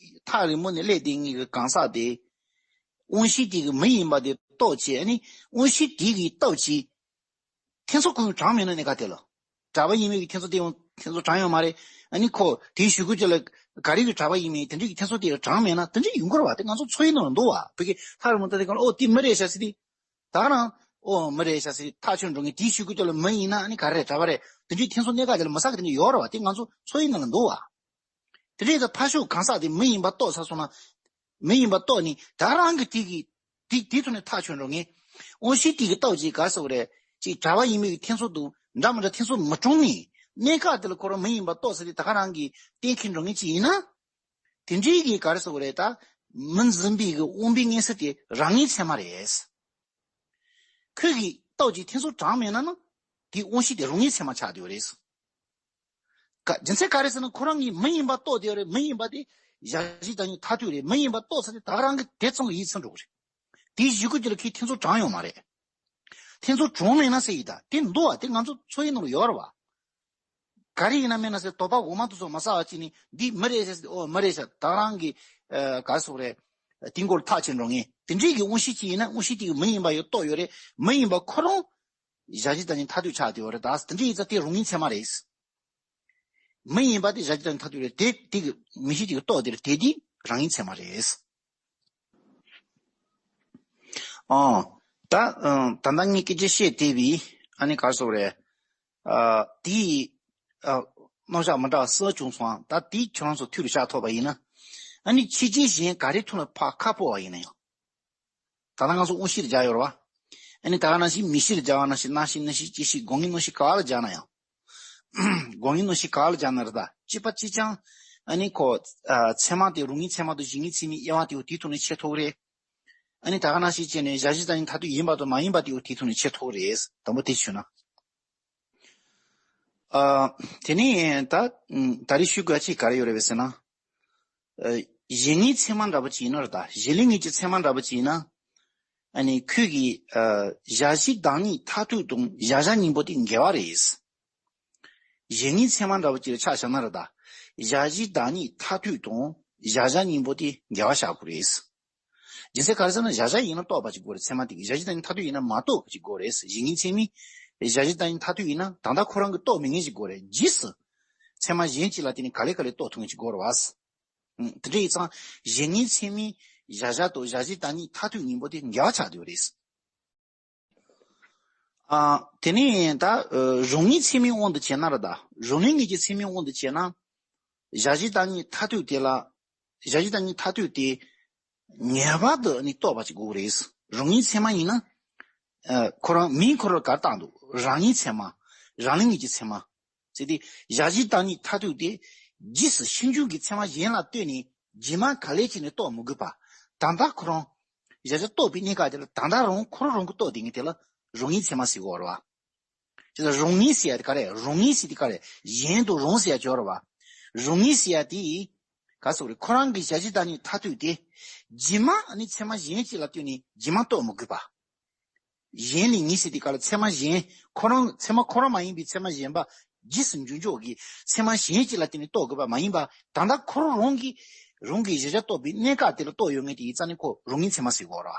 ཐག་རིང་པོ་ནས་སླེབས་དེ་ངེད་ཀྱི་གང་ཟག་དེ། དབང་ཤེས་དེ་གི་མི་ཡིན་པ་དེ་རྟོགས་བྱས། ཨ་ནི་དབང་ཤེས་དེ་གི་སྟོབས་ཀྱིས་འཐེན་ཚོགས་ཁོ་གྲངས་མེད་ན་གནད་འགག་དེ་ལ། གྲྭ་པ་ཡིན་མིན་གྱི་འཐེན་ཚོགས་དེ་ཡང་འཐེན་ཚོགས་གྲངས་ཡོད་མ་རེད། ཨ་ནི་ཁོ་དེའི་གཞུག་གུ་ཅིག་ལ་ག་རེ་གི་གྲྭ་པ་ཡིན་མིན་དེ་འདྲའི་གི་འཐེན་ཚོགས་དེ་གྲངས་མེད་ན་དེ་འདྲའི་ཡོང་གི་རེད་བ། དེ་ང་ཚོ་འཚོ་བའི་ནང་ལ་འདུག་བ། བོད་ཀྱི་ཐག་རིང་པོ་ལྟ་དེ་གང་ལ་ཨོ་དེ་མི་རེད་ཤག་ཟེར་དེ། ད་ག་རང་། ཨོ་མི་རེད་ཤག་ཟེར་ཐག་ཆོད་འགྲོ་ངེས། དེའི་གཞུག་གུ་ཅིག་ལ་མི་ཡིན་ན་ཨ་ནི་ག་རེ་རེད། གྲྭ་པ་རེད། དེ་འདྲའི་འཐེན་ཚོགས་གནད་འགག་དེ་ལ་མི་ཟ་གི་དེ་འདྲ་ཡོད་རེད་བ། དེ་ང་ཚོ་འཚོ་བའི་ནང་ལ་འདུག་བ། དེ་འདྲའི་ད་ཕར་ཕྱོགས་གང་ཟག་དེ་མི་ཡིན་པ་རྟོགས་ཚར་སོང་ན། མི་ཡིན་པ་རྟོགས་ནས་ད་རང་གི་དེ་གི་དེ་དེ་ཐོག་ནས་ཐག་ཆོད་འགྲོ་ངེས། དབང་ཤེས་དེ་གི་སྟོབས་ཀྱིས་ག་རེ་ཟེར་དགོས་རེད། ཅིག་གྲྭ་པ་ཡིན་མིན་གྱི་འཐེན་ཚོགས་དང་འདྲ་མི་འདྲ་འཐེན་ཚོགས་མི་གྲངས་མེད། གནད་འགག་དེ་ལ་ཁོ་རང་མི་ཡིན་པ་རྟོགས་ཚར་དུས་ད་ག་རང་གིས་གཏན་འཁེལ་འགྲོ་ངེས་ཅིག་ཡིན་ན། དེ་འདྲའི་གི་ག་རེ་ཟེར་དགོས་རེད། ད་མི་འཛིན་པའི་གི་དབང་པོའི་མངོན་གསལ་དེ་རང་ངེས་ཚད་མ་རེད། ཁོས་གི་སྟོབས་ཀྱིས་འཐེན་ཚོགས་གྲངས་མེད་ན་ན། དེའི་དབང་ཤེས་དེ་རང་ངེས་ཚད་མ་ཆགས་བསྡད་ཡོད་རེད། ག་རྒྱུ་མཚན་ག་རེ་ཟེར་ན་ཁོ་རང་གིས་མི་ཡིན་པ་རྟོགས་བསྡད་ཡོད་རེད། མི་ཡིན་པ་དེ་གཞལ་བྱའི་བདག་ཉིད་མཐར་ཐུག་རེད། མི་ཡིན་པ་རྟོགས་ཚར་དུས་ད་ག་རང་གི་དེ་ཙམ་གྱི་ཡིད་ཚིམ་འགྲོ་གི་རེད། དེའི་གཞུག་གུ་དེ་ལ་ཁོས་འཐེན་ཚོགས་གྲངས་ཡོད་མ་རེད། འཐེན་ཚོགས་གྲངས་མེད་ན་ཟེར་ཡིན་ད་དེ་འདུག་བ། དེ་ང་ཚོ་འཚོ་བའི་ནང་ལ་ཡོད་རེད་བ། ག་རེ་ཡིན་ན་མིན་ན་ཟེར་དོགས་པ་འོ་མ་དེ་ཚོ་མ་ཟ་བ་ཅིག་ནི་འདི་མི་རེད་ཟེར་ཟེར་ཨོ་མི་རེད་ཟེར་ད་ག་རང་གི་ཨ་ག་རེ་ཟེར་དགོས་རེད། དེ་སྐོར་ཐག་བཅད་འགྲོ་ངེས། དེ་འདྲའི་གི་དབང་ཤེས་ཅིག་ཡིན་ན་དབང་ཤེས་དེ་གི་མི་ཡིན་པ་ཡོད་རྟོགས་ཡོད་རེད། མི་ཡིན་པ་ཁོ་རང་གཞལ་བྱའི་བདག་ཉིད་མཐར་ཐུག་ཆགས་བསྡད་ཡོད་རེད། ད་དེ་འདྲ་ཡིན་ཙང་དེ་རང་ངེས་ཚད་མ་རེད། མི་ཡིན་པ་དེ་གཞལ་བྱའི་བདག་ཉིད་མཐར་ཐུག་རེད། དེ་དེ་གི་མི་ཤེས་དེ་གི་རྟོགས་དེ་རེད། དེ་དེ་རང་ངེས་ཚད་མ་རེད། ཨོ། ད་ཨ་ད་ལྟ་ངས་སྐད་ཆ་བཤད་བསྡད་པའི་ཨ་ནི་ག་རེ་ཟེར་དགོས་རེད། ཨ་དེའི་ཨ་རྣམ་གཞག་མི་འདྲ་བ་གསལ་བྱུང་སོང་། ད་དེ་ཁྱོད་རང་ཚོ་ཐུགས་ལ་བཞག་ཐུབ་པ་ཡིན་ན། ཨ་ནི་ཕྱི་རྐྱེན་གཞན་ག་རེ་ཐོག་ནས་ཕར་ཁ་སྤོ་བ་ཡིན་ན་ཡང་། ད་ལྟ་ང་ཚོ་དབང་ཤེས་ལ་སྦྱར་ཡོད་རེད་བ། ཨ་ནི་ད་ག་ནང་བཞིན་མིག་ཤེས་ལ་སྦྱར་བ་ནང་བཞིན་རྣ་ཤེས་སྣ་ཤེས་ལྕེ་ཤེས་སྒོ་ལྔའི་རྣམ་ཤེས་ག་ལ་སྦྱར་ན་ཡང་། སྒོ་ལྔའི་རྣམ་ཤེས་ག་ལ་སྦྱར་ན་རེད་ད། གཅིག་པ་གཅིག་རྐྱང་། ཨ་ནི་ཁོ། ཨ་ཚད་མ་དེ་རང་ངེས་ཚད་མ་དང་གཞན་ངེས་ཚད་མའི་དབྱེ་བ་དེ་དེའི་ཐོག་ནས་ཕྱེ་ཐུབ་རེད། ཨ་ནི་ད་ག་ནང་བཞིན་བྱས་ནས་གཞལ་བྱའི་བདག་ཉིད་མཐར་ཐུག་ཡིན་པ་དང་མ་ཡིན་པ་དེ་ཡང་དེའི་ཐོག་ནས་ཕྱེ་ཐུབ་རེད། དང་པོ་དེ་ཞུས་ན། ཨ། དེ་ནས་ད་ད་རེས་ཞུ་དགོས་ཅིག་ག་རེ་ཡོད་རེད་པས་ཟེར་ན། ཨ། གཞན་ངེས་ཚད་མ་འདྲ་པོ་ཅིག་ཡིན་ན་རེད་ད། གཞི་ལས་ངེས་ཀྱི་ཚད་མ་འདྲ་པོ་ཅིག་ཡིན་ན། ཨ་ནི་ཁོས་ཀྱི་ཨ། གཞལ་བྱའི་བདག་ཉིད་མཐར་ཐུག་དང་གཞལ་བྱ་གཉིས་པོ་དེ་འགལ་བ་རེད། གཞན་ངེས་ཚད་མ་འདྲ་པོ་ཅིག་ལ་ཆ་བཞག་ན་རེད་ད། གཞལ་བྱའི་བདག་ཉིད་མཐར་ཐུག་དང་གཞལ་བྱ་གཉིས་པོ་དེ་འགལ་བ་བཞག་དགོས་རེད། རྒྱུ་མཚན་ག་རེ་ཟེར་ན་གཞལ་བྱ་ཡིན་ན་རྟོགས་པ་ཅིག་དགོས་རེད། ཚད་མ་དེ་གི་གཞལ་བྱའི་བདག་ཉིད་མཐར་ཐུག་ཡིན་ན་མ་རྟོགས་པ་ཅིག་དགོས་རེད། གཞན་ངེས་ཚད་མས་གཞལ་བྱའི་བདག་ཉིད་མཐར་ཐུག་ཡིན་ན་ད་ལྟ་ཁོ་རང་གིས་རྟོགས་མི་ཉན་ཅིག་དགོས་རེད། རྗེས་སུ་ཚད་མ་གཞན་གཅིག་ལ་བརྟེན་ནས་ག་ལེ་ག་ལེ་རྟོགས་ཐུབ་མཁན་ཅིག་དགོས་རེད་བ། ཨང་། དེ་འདྲ་ཡིན་ཙང་གཞན་ངེས་ཚད་མས་གཞལ་བྱ་དང་གཞལ་བྱའི་བདག་ཉིད་མཐར་ཐུག་གཉིས་པོ་དེ་འགལ་བ་ཆགས་བསྡད་ཡོད་རེད། ཨ། དེ་ནས་ད་རང་ངེས་ཚད་མའི་དབང་དུ་བྱས་ན་རེད་ད། རང་ལུགས་ངེས་ཀྱི་ཚད་མའི་དབང་དུ་བྱས་ན། གཞལ་བྱའི་བདག་ཉིད་མཐར་ཐུག་དེ་ལ། གཞལ་བྱའི་བདག་ཉིད་མཐར་ཐུག་དེ་ངེས་པར་དུ་ནི་རྟོགས་པ་ཅིག་དགོས་ཀྱི་རེད། རང་ངེས་ཚད་མ་ཡིན་ན། ཨ། ཁོ་རང་མིང་ཁོ་རང་ག་རེ་བཏགས་འདུག་རང་ངེས་ཚད་མ། རང་ལུགས་ངེས་ཀྱི་ཚད་མ། ཟེར་ཏེ། གཞལ་བྱའི་བདག་ཉིད་མཐར་ཐུག་དེ། རྗེས་སུ་ཕྱིས་འབྱུང་གི་ཚད་མ་གཞན་ལ་ལྟོས་ནས་རྗེས་མ་ག་ལེ་བྱས་ནས་རྟོགས་མི་དགོས་པ། ད་ལྟ་ཁོ་རང་གཞལ་བྱ་རྟོགས་པའི་གནས་སྐབས་དེ་ལ་ད་ལྟ་རང་ཁོ་རང་རང་གིས་རྟོགས་བསྡད་མཁན་དེ་ལ་རང་ངེས་ཚད་མ་ཟེར་གྱི་ཡོད་རེད་བ། ཅེས་རང་ངེས་ཟེར་ཡ་དེ་ག་རེ། རང་ངེས་ཟེར་དེ་ག་རེ། གཞན་དང་རང་ཟེར་ཡ་ཅིག་ཡོད་རེད་བ། རང་ངེས་ཟེར་ཡ་དེ། ག་སོགས་རེད། ཁོ་རང་གི་གཞལ་བྱ་བདག་ཉིད་མཐར་ཐུག་དེ་རྗེས་མ་ནི་ཚད་མ་གཞན་གཅིག་ལ་ལྟོས་ནས་རྗེས་མ་རྟོགས་མི་དགོས་པ། གཞན་ལས་ཉིད་ཟེར་དུས་སྐབས་ལ་ཚད་མ་གཞན་ཁོ་རང་ཚད་མ་ཁོ་རང་མ་ཡིན་པའི་ཚད་མ་གཞན་པ་རྗེས་སུ་འཇུག་འཇོག་གི་ཚད་མ་གཞན་གཅིག་ལ་བརྟེན་ནས་རྟོགས་དགོས་པ་མ་ཡིན་པ། ད་ལྟ་ཁོ་རང་རང་གིས་རང་གི་གཞལ་བྱ་རྟོགས་པའི་གནས་སྐབས་དེ་ལ་རྟོགས་ཡོད་མཁན་དེ་ཡིན་ཙང་ནི་ཁོ་རང་ངེས་ཚད་མ་ཟེར་དགོས་རེད།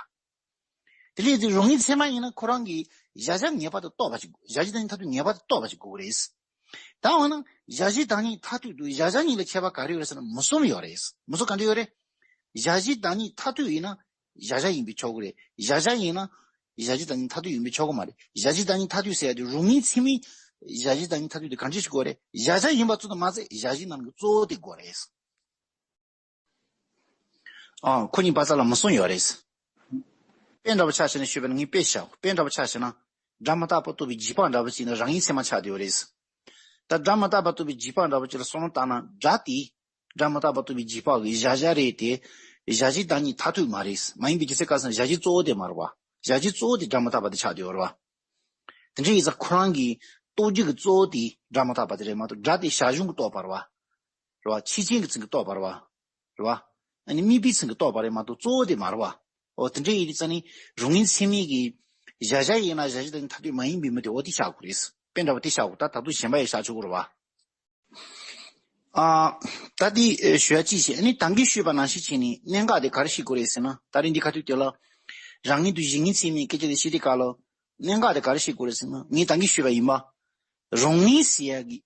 དེ་ལས་དེ་རང་ངེས་ཚད་མ་ཡིན་ན་ཁོ་རང་གིས་གཞལ་བྱ་ངེས་པར་དུ་རྟོགས་པ་ཞིག་གཞལ་བྱ་དང་མཐར་ཐུག་ངེས་པར་དུ་རྟོགས་པ་ཞིག་དགོས་ཀྱི་རེད། ད་འོ་ན་གཞལ་བྱའི་བདག་ཉིད་མཐར་ཐུག་ཏུ་གཞལ་བྱ་གཉིས་ལ་ཁྱད་པར་ག་རེ་ཡོད་རེད་ཟེར་ན་མུ་གསུམ་ཡོད་རེད། མུ་གསུམ་ག་འདྲ་ཡོད་རེད། གཞལ་བྱའི་བདག་ཉིད་མཐར་ཐུག་ཡིན་ན་གཞལ་བྱ་ཡིན་པས་ཆོག་གི་རེད། གཞལ་བྱ་ཡིན་ན་གཞལ་བྱའི་བདག་ཉིད་མཐར་ཐུག་ཡིན་པས་ཆོག་གི་མ་རེད། གཞལ་བྱའི་བདག་ཉིད་མཐར་ཐུག་ཟེར་ཡ་དེ་རང་ངེས་ཚད་མའི་གཞལ་བྱའི་བདག་ཉིད་མཐར་ཐུག་དེ་གང་འདྲ་ཞིག་དགོས་རེད། གཞལ་བྱ་ཡིན་པ་ཙམ་དུ་མ་ཟད་གཞལ་བྱའི་ནང་གི་གཙོ་བོ་དེ་དགོས་རེད། ཨ། ཁོ་གཉིས་པ་ཚ་ལ་མུ་གསུམ་ཡོད་རེད། དཔེ་འདྲ་པོ་ཆ་བཞག་ན་ཞུས་པ་ན་ངས་དཔེ་བཞག་དཔེ་འདྲ་པོ་ཆ་བཞག་ན་སྒྲ་མི་རྟག་པ་རྟོགས་པའི་རྗེས་དཔག་འདྲ་པོ་ཅིག་ནི་རང་ངེས་ཚད་མ་ཆགས་བསྡད་ཡོད་རེད། ད་སྒྲ་མི་རྟག་པ་རྟོགས་པའི་རྗེས་དཔག་འདྲ་པོ་ཅིག་ལ་བསམ་བློ་བཏང་ན་སྒྲ་དེ་སྒྲ་མི་རྟག་པ་རྟོགས་པའི་རྗེས་དཔག་གི་གཞལ་བྱ་རེད་དེ། གཞལ་བྱའི་བདག་ཉིད་མཐར་ཐུག་མ་རེད། མ་ཡིན་པའི་རྒྱུ་མཚན་ག་ཟེར་ན་གཞལ་བྱའི་གཙོ་བོ་དེ་མ་རེད་བ། གཞལ་བྱའི་གཙོ་བོ་དེ་སྒྲ་མི་རྟག་པ་དེ་ཆགས་བསྡད་ཡོད་རེད་བ། དེ་འདྲ་ཡིན་ཙང་ཁོ་རང་གི་རྟོགས་རྒྱུ་གི་གཙོ་བོ་དེ་སྒྲ་མི་རྟག་པ་དེ་རེད་མ་གཏོགས་སྒྲ་དེ་བྱ་བྱུང་གི་རྟོགས་པ་རེད་བ། རེད་བ། ཆོས་ཅན་གྱི་ཚུལ་གྱིས་རྟོགས་པ་རེད་བ། རེད་བ། ཨ་ནི་དམིགས་པའི་ཚུལ་གྱིས་རྟོགས་པ་རེད་མ་གཏོགས་གཙོ་བོ་དེ་མ་རེད་བ། འོ་དེ་འདྲ་ཡིན་དུས་ཙང་ནི་རང་ངེས་ཚད་མའི་གི་གཞལ་བྱ་ཡིན་ན་གཞལ་བྱའི་བདག་ཉིད་མཐར་ཐུག་མ་ཡིན་པའི་མི་དེ་འོ་དེ་བཞག་དགོས་རེད། དཔེ་འདྲ་བ་དེ་བཞག་དགོས། ད་ད་དུང་གཞན་པ་ཡང་བཞག་ཆོག་གི་རེད་བ། ཨ། ད་དེ་ཨེ་ཞུ་ཡ་ཅི་ཞིག་ཨ་ནི་ད་གིན་ཞུས་པ་ནང་བཞིན་བྱས་ནས་གནད་འགག་དེ་ག་རེ་ཤེས་དགོས་རེད་ཟེར་ན། ད་རིང་འདི་ཁ་ཐུག་དེ་ལ་རང་ངེས་དང་གཞན་ངེས་ཚད་མའི་སྐད་ཆ་དེ་བཤད་དུས་སྐབས་ལ་གནད་འགག་དེ་ག་རེ་ཤེས་དགོས་རེད་ཟེར་ན། ངས་ད་གིན་ཞུས་པ་ཡིན་པ། རང་ངེས་ཟེར་ཡ་གི་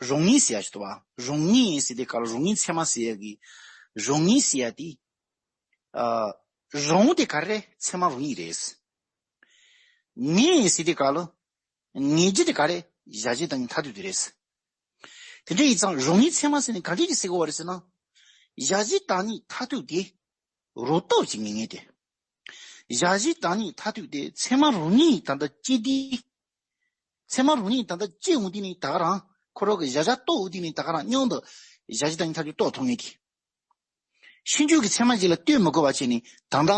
རང་ངེས་ཟེར་ཡ་ཞིག་འདུག་བ། རང་ངེས་ཟེར་དུས་སྐབས་ལ་རང་ངེས་ཚད་མ་ཟེར་ཡ་གི་རང་ངེས་ཟེར་ཡ་དེ། ཨ། རང་དེ་ག་རེ་རེད། ཚད་མ་རང་ཉིད་རེད། ངེས་ཟེར་དུས་སྐབས་ལ་ངེས་རྒྱུ་དེ་ག་རེ་རེད། གཞལ་བྱའི་བདག་ཉིད་མཐར་ཐུག་དེ་རེད། དེ་འདྲ་ཡིན་ཙང་རང་ངེས་ཚད་མ་ཟེར་ནས་ག་འདྲ་ཞིག་ཟེར་དགོས་པ་རེད་ཟེར་ན། གཞལ་བྱའི་བདག་ཉིད་མཐར་ཐུག་དེ་རང་སྟོབས་ཀྱིས་ངེས་ངེས་ཏེ། གཞལ་བྱའི་བདག་ཉིད་མཐར་ཐུག་དེ་ཚད་མ་རང་ཉིད་ད་ལྟ་སྐྱེ་དུས། ཚད་མ་རང་ཉིད་ད་ལྟ་སྐྱེ་འོང་དུས་ནི་ད་ག་རང་ཁོ་རང་གི་གཞལ་བྱ་རྟོགས་འོང་དུས་ནི་ད་ག་རང་མཉམ་དུ་གཞལ་བྱའི་བདག་ཉིད་མཐར་ཐུག་རྟོགས་ཐུབ་ངེས་ཏེ། ཕྱིས་འབྱུང་གི་ཚད་མ་གཅིག་ལ་ལྟོས་མི་དགོས་པ་བྱས་ནས་ད་ལྟ་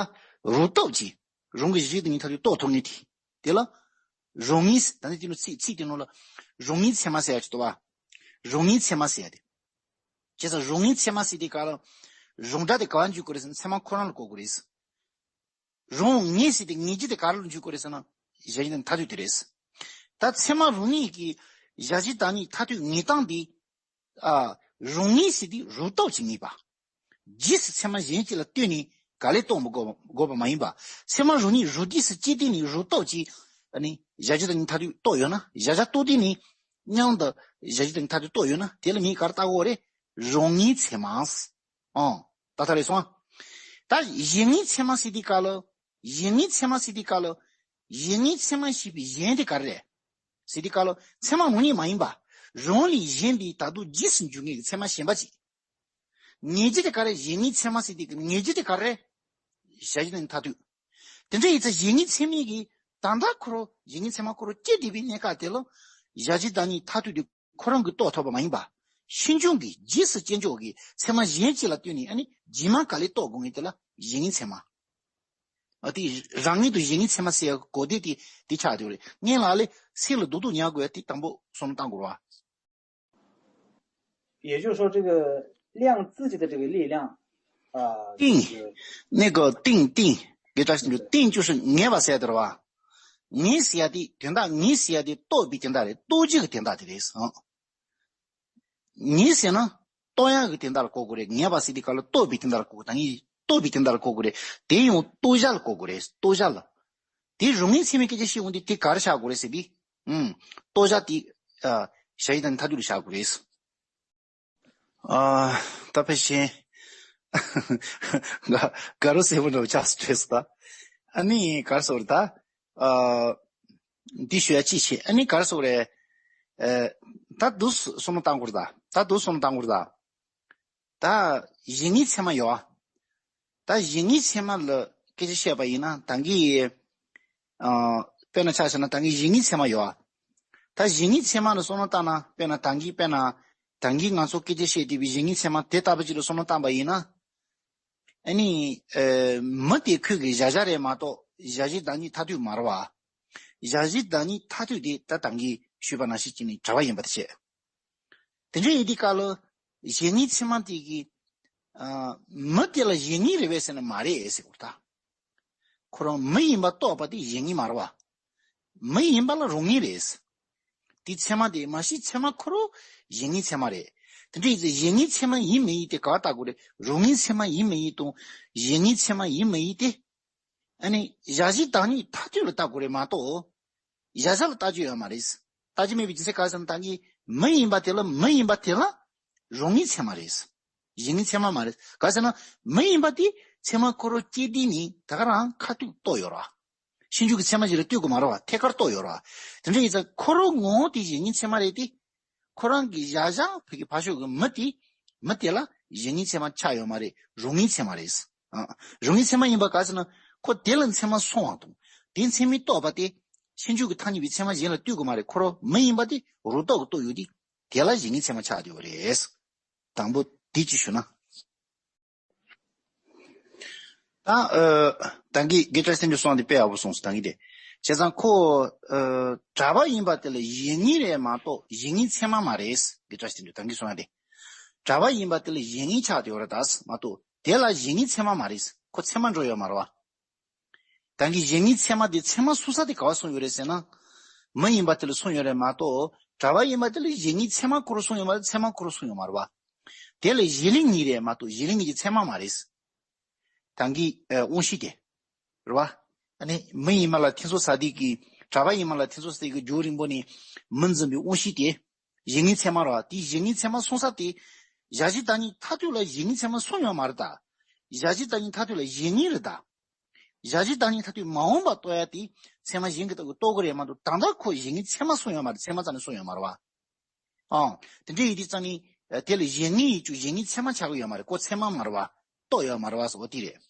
རང་སྟོབས་ཀྱིས་རང་གི་གཞལ་བྱའི་བདག་ཉིད་མཐར་ཐུག་རྟོགས་ཐུབ་ངེས་ཏེ། དེ་ལ་རང་ངེས། ད་ནི་དེ་ནང་ཚིག་ཚིག་དེ་ནང་ལ་རང་ངེས་ཚད་མ་ཟེར་ཡ་ཅིག་འདུག་བ། རང་ངེས་ཚད་མ་ཟེར་ཡ་དེ། བྱས་ཙང་རང་ངེས་ཚད་མ་ཟེར་དུས་སྐབས་ལ་རང་སྒྲ་དེ་ག་པར་འཇུག་དགོས་རེད་ཟེར་ན་ཚད་མ་ཁོ་རང་ལ་གོ་དགོས་རེད། རང་ངེས་ཟེར་དེ་ངེས་རྒྱུ་དེ་ག་རེ་ལ་འཇུག་དགོས་རེད་ཟེར་ན་གཞལ་བྱའི་བདག་ཉིད་མཐར་ཐུག་དེ་རེད། ད་ཚད་མ་རང་ཉིད་ཀྱིས་གཞལ་བྱའི་བདག་ཉིད་མཐར་ཐུག་ངེས་སྟངས་འདི། ཨ། རང་ངེས་ཟེར་དུས་རང་སྟོབས་ཀྱིས་ངེས་པ། རྗེས་སུ་ཚད་མ་གཞན་གཅིག་ལ་ལྟོས་ནས་ག་ལས་རྟོགས་མི་དགོས་དགོས་པ་མ་ཡིན་པ། ཚད་མ་རང་ཉིད་རང་རྗེས་སུ་སྐྱེས་དུས་ནས་རང་སྟོབས་ཀྱིས་ཨ་ནི་གཞལ་བྱའི་བདག་ཉིད་མཐར་ཐུག་རྟོགས་ཡོད་ན། གཞལ་བྱ་རྟོགས་དུས་ནས་མཉམ་དུ་གཞལ་བྱའི་བདག་ཉིད་མཐར་ཐུག་རྟོགས་ཡོད་ན་དེ་ལ་མིང་ག་རེ་བཏགས་དགོས་རེད། རང་ངེས་ཚད་མ། ཨང་། ད་ལྟ་རེད་སོང་ཨ། ད་གཞན་ངེས་ཚད་མ་ཟེར་དུས་སྐབས་ལ། གཞན་ངེས་ཚད་མ་ཟེར་དུས་སྐབས་ལ། གཞན་ངེས་ཚད་མ་ཞེས་པའི་གཞན་དེ་ག་རེ་རེད། ཟེར་དུས་སྐབས་ལ་ཚད་མ་རང་ཉིད་མ་ཡིན་པ། རང་ལས་གཞན་པའི་ད་དུང་རྗེས་སུ་འཇུག་ངེས་ཀྱི་ཚད་མ་གཞན་པ་ཅིག་ངེས་རྒྱུ་དེ་ག་རེ། གཞན་ངེས་ཚད་མ་ཟེར་དུས་ཀྱི་ངེས་རྒྱུ་དེ་ག་རེ། གཞལ་བྱའི་བདག་ཉིད་མཐར་ཐུག་དེ་འདྲ་ཡིན་ཙང་གཞན་ངེས་ཚད་མ་གི་ད་ལྟ་ཁོ་རང་གཞན་ངེས་ཚད་མ་ཁོ་རང་སྐྱེས་བསྡད་པའི་གནས་སྐབས་དེ་ལ་གཞལ་བྱའི་བདག་ཉིད་མཐར་ཐུག་དེ་ཁོ་རང་གིས་རྟོགས་ཐུབ་པ་མ་ཡིན་པ། ཕྱིས་འབྱུང་གི་རྗེས་སུ་སྐྱེ་འཇོག་གི་ཚད་མ་གཞན་གཅིག་ལ་ལྟོས་ནས་ཨ་ནི་རྗེས་མ་ག་ལས་རྟོགས་དགོས་ངེས་དེ་ལ་གཞན་ངེས་ཚད་མ། ཨ་དེ་རང་ངེས་དང་གཞན་ངེས་ཚད་མ་ཟེར་ཡ་གོ་བདེ་དེ་དེ་ཆགས་བསྡད་རེད། ངས་ལ་ལས་སེམས་ལ་རྡོག་རྡོག་ཉར་དགོས་ཡ་དེ་དང་པོ་བསམ་བློ་བཏང་དགོས་རེད་བ། 也就是说，这个量自己的这个力量，啊，定，这个那个定定，给他定，定就是ངེས་པ་ཟེར་དེ་རེད་བ། ངེས་ཟེར་ཡ་དེ་དོན་དག་ངེས་ཟེར་ཡ་དེ་རྟོགས་པའི་དོན་དག་རེད། རྟོགས་བྱེད་ཀྱི་དོན་དག་དེ་རེད་ཟེར། ངེས་ཟེར་ན་རྟོགས་ཡ་གི་དོན་དག་ལ་གོ་དགོས་རེད། ངེས་པ་ཟེར་དེ་ག་ལ་རྟོགས་པའི་དོན་དག་ལ་གོ་དགོས། ད་ངས་རྟོགས་པའི་དོན་དག་ལ་གོ་དགོས་རེད། དེ་ཡང་རྟོགས་བྱ་ལ་གོ་དགོས་རེད། རྟོགས་བྱ་ལ། དེ་རང་ངེས་ཚད་མའི་སྐད་ཆ་བཤད་འོང་དུས་དེ་ག་རེ་ཆགས་དགོས་རེད་ཟེར་དུས། ཨུམ། རྟོགས་བྱ་དེ། ཨ། གཞལ་བྱའི་བདག་ཉིད་མཐར་ཐུག་ལ་བཞག་དགོས་རེད། ཨ། ད་ཕལ་ཆེར། ག་ག་རུ་གསལ་པོ་འདྲ་བོ་ཆགས་སུ་འཕྲད་སོང་ད། ཨ་ནི་ག་རེ་ཟེར་དགོས་རེད་ད། ཨ། འདི་ཞུ་ཡ་ཅི་བྱེད། ཨ་ནི་ག་རེ་ཟེར་དགོས་རེད། ཨ། ད་འདུག་བསམ་བློ་བཏང་དགོས་རེད་ད། ད་འདུག་བསམ་བློ་བཏང་དགོས་རེད་ད། ད་གཞན་ངེས་ཚད་མ་ཡོད་ཨ། ད་གཞན་ངེས་ཚད་མ་ལ་སྐད་ཆ་བཤད་པ་ཡིན་ན་ད་གིན། ཨ། དཔེར་ན་ཆ་བཞག་ན་ད་གིན་གཞན་ངེས་ཚད་མ་ཡོད་ཨ། ད་གཞན་ངེས་ཚད་མ་ལ་བསམ་བློ་བཏང་ན་དཔེར་ན་ད་གིན་དཔེར་ན་ད་གིན་ང་ཚོ་སྐད་ཆ་བཤད་བསྡད་པའི་གཞན་ངེས་ཚད་མ་དེ་ལྟ་བུ་ཅིག་ལ་བསམ་བློ་བཏང་པ་ཡིན་ན། ཨ་ནི། ཨ། མི་དེ་ཁོས་གི་གཞལ་བྱ་རེད་མ་གཏོགས་གཞལ་བྱའི་བདག་ཉིད་མཐར་ཐུག་མ་རེད་བ། གཞལ་བྱའི་བདག་ཉིད་མཐར་ཐུག་དེ་ད་ད་གིན་ཞུས་པ་ནང་བཞིན་བྱས་ནས་བྲལ་བ་ཡིན་པ་དེ་བྱས། དེ་འདྲ་ཡིན་དུས་སྐབས་ལ་གཞན་ངེས་ཚད་མ་དེ་གི་ ཨ། མི་དེ་ལ་གཞན་ངེས་རེད་པས་ཟེར་ན་མ་རེད་ཟེར་གོ་ད། ཁོ་རང་མི་ཡིན་པ་རྟོགས་པ་དེ་གཞན་ངེས་མ་རེད་བ། མི་ཡིན་པ་ལ་རང་ངེས་རེད། དེ་ཚད་མ་དེ་མ་གཞི་ཚད་མ་ཁོ་རང་གཞན་ངེས་ཚད་མ་རེད། དེ་འདྲ་ཡིན་ཙང་གཞན་ངེས་ཚད་མ་ཡིན་མི་ཡིན་དེ་ག་བ་ལྟ་དགོས་རེད། རང་ངེས་ཚད་མ་ཡིན་མི་ཡིན་དང་གཞན་ངེས་ཚད་མ་ཡིན་མི་ཡིན་དེ། ཨ་ནི་གཞལ་བྱའི་བདག་ཉིད་མཐར་ཐུག་ལ་ལྟ་དགོས་རེད་མ་གཏོགས། གཞལ་བྱ་ལ་ལྟ་རྒྱུ་ཡོད་མ་རེད། ལྟ་རྒྱུ་མེད་པའི་རྒྱུ་མཚན་ག་རེ་ཟེར་ན་ད་གིན་མི་ཡིན་པ་དེ་ལ་མི་ཡིན་པ་དེ་ལ་རང་ངེས་ཚད་མ་རེད། གཞན་ངེས་ཚད་མ་མ་རེད། ག་རེ་ཟེར་ན་མི་ཡིན་པ་དེ་ཚད་མ་ཁོ་རང་སྐྱེ་དུས་ནས་ད་ག་རང་ཁ་ཐུག་རྟོགས་ཡོད་ར། ཕྱིས་འཇུག་གི་ཚད་མ་ཞིག་ལ་ལྟོས་དགོས་མ་རེད་བ། ཐད་ཀར་རྟོགས་ཡོད་ར། དེ་འདྲ་ཡིན་ཙང་ཁོ་རང་ངོ་བོ་དེ་གཞན་ངེས་ཚད་མ་རེད་དེ། ཁོ་རང་གི་གཞལ་བྱ་བོད་ཀྱི་ཕ་ཤོད་ཀྱི་མི་དེ། མི་དེ་ལ་གཞན་ངེས་ཚད་མ་ཆགས་ཡོད་མ་རེད། རང་ངེས་ཚད་མ་རེད། ཨ། རང་ངེས་ཚད་མ་ཡིན་པ་ག་ཟེར་ན་ཁོ་དེ་ལ་ཚད་མ་སོང་བ་དང་། དེ་ཚད་མས་རྟོགས་པ་དེ། ཕྱིས་འཇུག་གི་ཐ་སྙད་པའི་ཚད་མ་གཞན་ལ་ལྟོས་དགོས་མ་རེད། ཁོ་རང་མི་ཡིན་པ་དེ་རང་རྟོགས་ཀྱིས་རྟོགས་ཡོད་དེ། དེ་ལ་གཞན་ངེས་ཚད་མ་ཆགས་བསྡད་ཡོད་རེད། དང་པོ་དེ་གཅིག་ཞུ་ན། ད་ཨ། ད་གིན་དགེ་བཀྲ་ཤིས་ལྷུན་གྲུབ་གསུངས་དེ་དཔེ་ཡག་པོ་གསུངས་སོང་ད་གིན་དེ། བྱས་ཙང་ཁོ། ཨ། གྲྭ་པ་ཡིན་པ་དེ་ལ་གཞན་ངེས་རེད་མ་གཏོགས་གཞན་ངེས་ཚད་མ་མ་རེད། དགེ་བཀྲ་ཤིས་ལྷུན་གྲུབ་ད་གིན་གསུངས་ཡ་དེ། གྲྭ་པ་ཡིན་པ་དེ་ལ་གཞན་ངེས་ཆགས་བསྡད་ཡོད་རེད་ད་མ་གཏོགས་དེ་ལ་གཞན་ངེས་ཚད་མ་མ་རེད། ཁོ་ཚད་མ་འགྲོ་ཡོད་མ་རེད་བ། ད་གིན་གཞན་ངེས་ཚད་མ་དེ་ཚད་མ་གསུངས་ས་དེ་ག་བ་གསུངས་ཡོད་རེད་ཟེར་ན། མི་ཡིན་པ་དེ་ལ་གསུངས་ཡོད་རེད་མ་གཏོགས་གྲྭ་པ་ཡིན་པ་དེ་ལ་གཞན་ངེས་ཚད་མ་ཁོ་རང་གསུངས་ཡོད་མ་རེད། ཚད་མ་ཁོ་རང་གསུངས་ཡོད་མ་རེད་བ། དེ་ལ་གཞི་ལུགས་གཉིས་རེད་མ་གཏོགས་གཞི་ལུགས་གཉིས་ཀྱི་ཚད་མ་མ་རེད། ད་གིན་ཨ། དབང་ཤེས་དེ། རེད་བ། ཨ་ནི་མི་ཡིན་མ་ལ་ཐེ་ཚོམ་ཟ་དུས་ཀྱི་གྲྭ་པ་ཡིན་མ་ལ་ཐེ་ཚོམ་ཟ་དུས་ཀྱི་རྒྱུན་རིང་པོ་ནས་མི་འཛིན་པའི་དབང་ཤེས་དེ། གཞི་ལུགས་ཚད་མ་རེད་བ། དེ་གཞི་ལུགས་ཚད་མ་སོང་ས་དེ། གཞལ་བྱའི་བདག་ཉིད་མཐར་ཐུག་ལ་གཞི་ལུགས་ཚད་མ་སོང་ཡོད་མ་རེད་ད། གཞལ་བྱའི་བདག་ཉིད་མཐར་ཐུག་ལ་གཞན་ངེས་རེད་ད། གཞལ་བྱའི་བདག་ཉིད་མཐར་ཐུག་མ་འོངས་པ་རྟོགས་ཡ་དེ་ཚད་མ་གཞན་གྱི་སྟོབས་ཀྱིས་རྟོགས་ཀྱི་རེད་མ་གཏོགས་ད་ལྟ་ཁོ་གཞི་ལུགས་ཚད་མ་སོང་ཡོད་མ་རེད། ཚད་མ་རྩ་ནས་སོང་ཡོད་མ་རེད་བ། ཨང་། དེ་འདྲ་ཡིན་དུས་ཙང་ནི། དེ་ལ་གཞན་ངེས་ཡིན་རྒྱུ་གཞན་ངེས་ཚད་མ་ཆགས་ཀྱི་ཡོད་མ་རེད། ཁོ་ཚད་མ་མ་རེད་བ། རྟོགས་ཡོད་མ་རེད་བ་ཟེར་བ་དེ་རེད།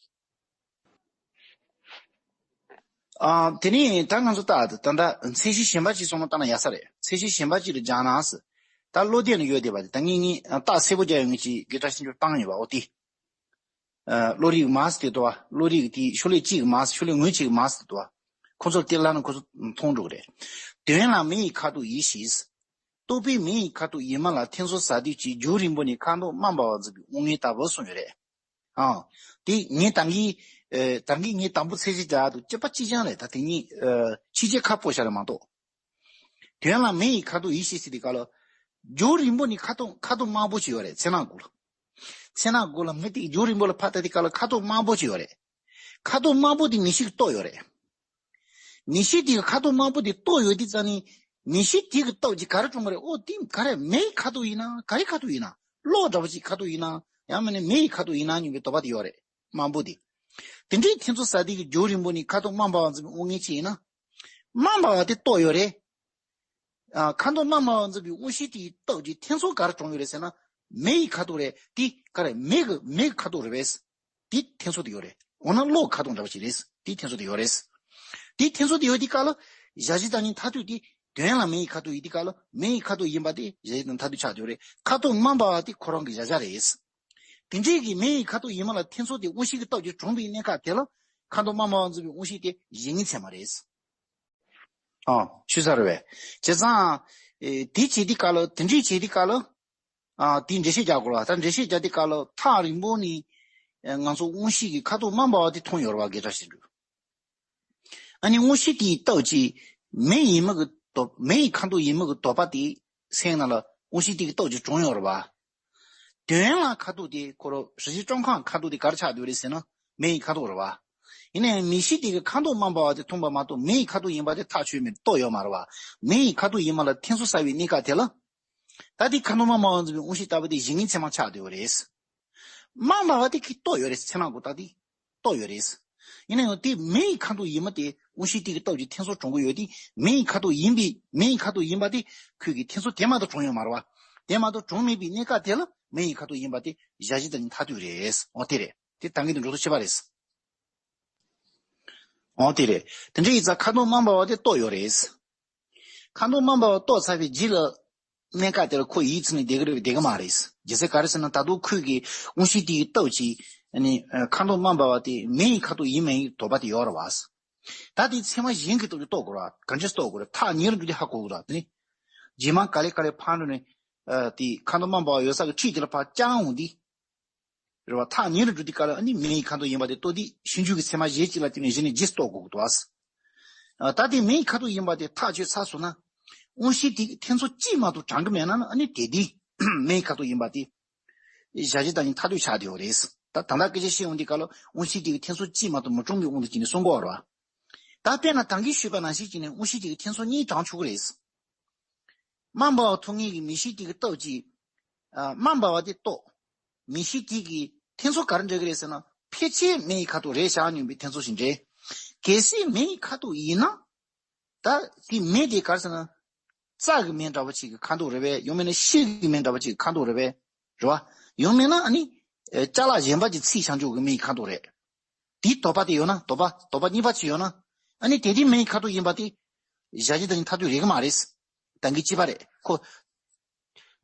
ཨ། དེ་ནས་ད་ང་ཚོ་ལྟ་ད་ལྟ་ཚད་གཞི་གཞན་པ་གཅིག་བསམ་བློ་བཏང་ན་ཡག་ས་རེད། ཚད་གཞི་གཞན་པ་གཅིག་ལ་སྦྱངས་ན་ཟེར། ད་བློ་གཏད་ནས་ཡོད་བསྡད་པ་དེ་ད་ངས་ངས་རྟགས་གསལ་པོ་རྒྱག་ཡོང་མཁན་ཅིག་དགེ་བཀྲ་ཤིས་ལྷུན་གྲུབ་བཏང་ཡོད་པ་འོ་དེ། ཨ། བློ་རིག་མ་ཟེར་དེ་དོ། བློ་རིག་དེ་ཤོག་ལྷེ་གཅིག་མ་ཟེར། ཤོག་ལྷེ་ངོས་གཅིག་མ་ཟེར་དེ་དོ། ཁོ་ཚོར་དེ་ལབ་ན་ཁོ་ཚོ་མཐོང་འགྲོ་གི་རེད། དོན་ལ་མེ་ཡི་ཁ་དོག་ཡིན་ཞེས། རྟོག་པས་མེ་ཡི་ཁ་དོག་ཡིན་མིན་ལ་ཐེ་ཚོམ་ཟ་དུས་ཀྱི་རྒྱུན་རིང་པོ་ནས་ཁ་དོག་དམར་འབར་བ་འཛིན་པའི་དབང་ངེས་ལྟ་བུ་གསུངས་ཡོད་རེད། ཨང་། དེ་ངས་ད་གིན། ཨ། ད་གིན་ངས་དང་པོ་ཚད་གཞི་རྒྱག་འདུག་སྐྱེས་པ་གཅིག་རྐྱང་རེད། ད་དེ་གཉིས། ཨ། ཕྱི་རྒྱལ་ཁ་སྤོ་བཞག་རེད་མ་གཏོགས། དོན་ལ་མེ་ཡི་ཁ་དོག་ཡིན་ཞེས་ཟེར་དུས་སྐབས་ལ། རྒྱུན་རིང་པོ་ནས་ཁ་དོག་ཁ་དོག་དམར་པོ་ཅིག་ཡོད་རེད། མཚན་ནག་གུ་ལ། མཚན་ནག་གུ་ལ་མེ་དེ་རྒྱུན་རིང་པོ་ལ་ཕར་ལྟ་དུས་སྐབས་ལ་ཁ་དོག་དམར་པོ་ཅིག་ཡོད་རེད། ཁ་དོག་དམར་པོ་དེ་མིག་ཤེས་ཀྱིས་རྟོགས་ཡོད་རེད། མིག་ཤེས་དེ་གིས་ཁ་དོག་དམར་པོ་དེ་རྟོགས་ཡོད་དུས་ཙང་ནས། མིག་ཤེས་དེ་གི་སྟོབས་ཀྱིས་ག་རེ་སྒྲུབ་ཀྱི་རེད། ཨོ་དེ་ག་རེ་མེ་ཡི་ཁ་དོག་ཡིན་ན། ག་རེ་ཁ་དོག་ཡིན་ན། གློག་འདྲ་པོ་ཅིག་ཁ་དོག་ཡིན་ན། ཡང་མིན་ན་མེ་ཡི་ཁ་དོག་ཡིན་ན་སྙམ་པའི་དོགས་པ་དེ་ཡོད་རེད། དམར་པོ་དེ། དེ་འདྲའི་ཐེ་ཚོམ་ཟ་དུས་ཀྱི་རྒྱུན་རིང་པོ་ནས་ཁ་དོག་དམར་འབར་བ་འཛིན་པའི་དབང་ངེས་ཅིག་ཡིན་ན། དམར་འབར་བ་དེ་རྟོགས་ཡོད་རེད། ཨ། ཁ་དོག་དམར་འབར་བ་འཛིན་པའི་དབང་ཤེས་དེའི་སྟོབས་ཀྱིས་ཐེ་ཚོམ་ག་རེ་བྱུང་ཡོད་རེད་ཟེར་ན། མེ་ཡི་ཁ་དོག་རེད། དེ་ག་རེ་མེ་གི་མེ་གི་ཁ་དོག་རེད་པས། དེ་ཐེ་ཚོམ་དེ་ཡོད་རེད། འོ་ན་གློག་ཁ་དོག་འདྲ་པོ་ཅིག་རེད། དེ་ཐེ་ཚོམ་དེ་ཡོད་རེད། དེ་ཐེ་ཚོམ་དེ་ཡོད་དུས་སྐབས་ལ། གཞལ་བྱའི་བདག་ཉིད་མཐར་ཐུག་དེ་དོན་ལ་མེ་ཡི་ཁ་དོག་ཡིན་དུས་སྐབས་ལ། མེ་ཡི་ཁ་དོག་ཡིན་པ་དེ་གཞལ་བྱའི་བདག་ཉིད་མཐར་ཐུག་ཆགས་ཡོད་རེད། ཁ་དོག་དམར་འབར་བ་དེ་ཁོ་རང་གི་གཞལ་བྱ་རེད། དེ་འདྲའི་གི་མེ་ཡི་ཁ་དོག་ཡིན་མིན་ལ་ཐེ་ཚོམ་དེ་དབང་ཤེས་ཀྱི་སྟོབས་ཀྱིས་གྲུབ་པའི་གནས་སྐབས་དེ་ལ། ཁ་དོག་དམར་འབར་བ་འཛིན་པའི་དབང་ཤེས་དེ་གཞི་ལུགས་ཚད་མ་རེད། ཨ། ཤེས་ཚར་བས། བྱས་ཙང་། ཨེ། དེ་བྱེད་དུས་སྐབས་ལ། དེ་འདྲའི་བྱེད་དུས་སྐབས་ལ། ཨ། དེ་འགྲེལ་བཤད་རྒྱག་དགོས་ལ། ད་འགྲེལ་བཤད་རྒྱག་དུས་སྐབས་ལ་ཐག་རིང་པོ་ནས། ཨེ། ང་ཚོ་དབང་ཤེས་ཀྱིས་ཁ་དོག་དམར་འབར་བ་དེ་མཐོང་ཡོད་རེད་བ། དགེ་བཀྲ་ཤིས་ལྷུན་གྲུབ། ཨ་ནི་དབང་ཤེས་དེའི་སྟོབས་ཀྱིས་མེ་ཡིན་མིན་གྱི་དོགས། མེ་ཡི་ཁ་དོག་ཡིན་མིན་གྱི་དོགས་པ་དེ་སེམས་ནང་ལ་དབང་ཤེས་དེ་གི་སྟོབས་ཀྱིས་བྱུང་ཡོད་རེད་བ། དོན་ལ་ཁ་དོག་དེ་ཁོ་རང་གཟི་བརྗིད་ཀྲུང་ཁ་ཁ་དོག་དེ་ག་རེ་ཆགས་བསྡད་རེད་ཟེར་ན། མེ་ཡི་ཁ་དོག་རེད་བ། ཡིན་ནའི་མིག་ཤེས་དེ་གིས་ཁ་དོག་དམར་འབར་བ་དེ་མཐོང་པ་མ་གཏོགས། མེ་ཡི་ཁ་དོག་ཡིན་པ་དེ་ཐག་ཆོད་མེད། རྟོགས་ཡོད་མ་རེད་བ། མེ་ཡི་ཁ་དོག་ཡིན་མིན་ལ་ཐེ་ཚོམ་ཟ་བའི་གནས་སྐབས་དེ་ལ། ད་དེ་ཁ་དོག་དམར་འབར་བ་འཛིན་པའི་དབང་ཤེས་ལྟ་བུ་དེ་གཞི་ལུགས་ཚད་མ་ཆགས་བསྡད་ཡོད་རེད། དམར་འབར་བ་དེ་ཁོས་རྟོགས་ཡོད་རེད། མཚན་ནག་གུ་ད་དེ་རྟོགས་ཡོད་རེད། ཡིན་ན་ཡང་དེ་མེ་ཡི་ཁ་དོག་ཡིན་མིན་དེ་དབང་ཤེས་དེ་གི་སྟོབས་ཀྱིས་ཐེ་ཚོམ་བྱུང་གི་ཡོད་དེ། མེ་ཡི་ཁ་དོག་ཡིན་པའི། མེ་ཡི་ཁ་དོག་ཡིན་པ་དེ་ཁོས་ཀྱིས་ཐེ་ཚོམ་དེ་མ་གཏོགས་བྱུང་ཡོད་མ་རེད་བ། དེ་མ་གཏོགས་བྱུང་མེད་པའི་གནས་སྐབས་དེ་ལ་མེ་ཡི་ཁ་དོག་ཡིན་པ་དེ་གཞལ་བྱའི་བདག་ཉིད་མཐར་ཐུག་རེད། འོ་དེ་རེད། དེ་ད་གིན་དེ་འགྲོ་ལུགས་ཕྱེ་བ་རེད། འོ་དེ་རེད། དེ་འདྲ་ཡིན་ཙང་ཁ་དོག་དམར་འབར་བ་དེ་རྟོགས་ཡོད་རེད། ཁ་དོག་དམར་འབར་བ་རྟོགས་ཚར་བའི་རྗེས་ལ། གནས་སྐབས་དེར་ཁོ་ཡིད་ཚིམ་ནས་བསྡད་ཀྱི་རེད་པས། བསྡད་ཀྱི་མ་རེད། རྒྱུ་མཚན་ག་རེ་ཟེར་ན། ད་དུང་ཁོས་ཀྱི་དབང་ཤེས་དེའི་སྟོབས་ཀྱིས། ཨ་ནི། ཁ་དོག་དམར་འབར་བ་དེ་མེ་ཡི་ཁ་དོག་ཡིན་མིན་ཡི་དོགས་པ་དེ་ཡོད་རེད་བ། ད་དེ་ཚད་མ་གཞན་གྱི་སྟོབས་ཀྱིས་རྟོགས་དགོས་རེད་བ། ག་འདྲས་རྟོགས་དགོས་རེད། ཐག་ཉེ་རུ་འགྲོ་དུས་ཧ་གོ་དགོས་རེད་བ། དེ་ནི། རྗེས་མ་ག་ལེ་ག་ལེ་ཕར་འགྲོ་ནས། ཨ། དེ་ཁ་དོག་དམར་འབར་བ་ཡོད་ས་གི་འཁྲིས་དེ་ལ་ཕར་བརྐྱངས་འོང་དུས། རེད་བ། ཐག་ཉེ་རུ་འགྲོ་དུས་སྐབས་ལ་ཨ་ནི་མེ་ཡི་ཁ་དོག་ཡིན་པ་དེ་རྟོགས་དུས་ཤིང་འབྲས་ཀྱི་ཚེར་མ་གཞན་གཅིག་ལ་བརྟེན་ནས་གཞི་ནས་རྗེས་སུ་རྟོགས་དགོས་ཀྱི་འདུག་ཨ། ད་དེ་མེ་ཡི་ཁ་དོག་ཡིན་པ་དེ་ཐག་ཆོད་ཚར་སོང་ན། དབང་ཤེས་དེ་གི་ཐེ་ཚོམ་གཅིག་མ་གཏོགས་གྲང་གི་མེད་ན་ཨ་ནི་དེ་དུས་མེ་ཡི་ཁ་དོག་ཡིན་པ་དེ་གཞལ་བྱ་དང་ནི་ཐ་དད་ཆགས་བསྡད་ཡོད་རེད། ད་ད་ལྟ་སྐད་ཆ་བཤད་ཡོང་དུས་སྐབས་ལ་དབང་ཤེས་དེ་གི་ཐེ་ཚོམ་གཅིག་མ་གཏོགས་མི་གྲུང་བའི་དབང་དུ་བྱས་ནས་གསུང་གི་ཡོད་རེད་བ། ད་དཔེར་ན་ད་གིན་ཞུས་པ་ནང་བཞིན་བྱས་ནས་དབང་ཤེས་དེ་གི་ཐེ་ཚོམ་གཉིས་གྲང་ཆོག་གི་རེད། དམའ་འབར་བ་ཐུབ་ངེས་ཀྱི་མིག་ཤེས་དེ་གི་སྟོབས་ཀྱིས། ཨ། དམའ་འབར་བ་དེ་རྟོགས། མིག་ཤེས་དེ་གིས་ཐེ་ཚོམ་ག་རེ་འདྲ་གི་རེད་ཟེར་ན། ཕལ་ཆེར་མེ་ཡི་ཁ་དོག་རེད་བཞག་སྙམ་པའི་ཐེ་ཚོམ་ཞིག་འདྲ། གལ་སྲིད་མེ་ཡི་ཁ་དོག་ཡིན་ན། ད་དེ་མེ་དེ་ག་རེ་ཟེར་ན། རྩྭ་གི་མེ་འདྲ་བོ་ཅིག་གི་ཁ་དོག་རེད་པས། ཡང་མིན་ན་ཤེལ་གྱི་མེ་འདྲ་བོ་ཅིག་གི་ཁ་དོག་རེད་པས། རེད་བ། ཡང་མིན་ན་ཨ་ནི། ཨེ། ཅ་ལག་གཞན་པ་ཅིག་ཚིག་བྱང་ཆུབ་ཀྱི་མེ་ཡི་ཁ་དོག་རེད། དེའི་དོགས་པ་དེ་ཡོད་ན། དོགས་པ་དོགས་པ་གཉིས་པ་ཅིག་ཡོད་ན། ཨ་ནི་དེ་དེ་མེ་ཡི་ཁ་དོག་ཡིན་པ་དེ། གཞལ་བྱ་དང་ནི་ཐ་དད་རེད་གི་མ་རེད། ད་གིན་གཅིག་པ་རེད་ཁོ།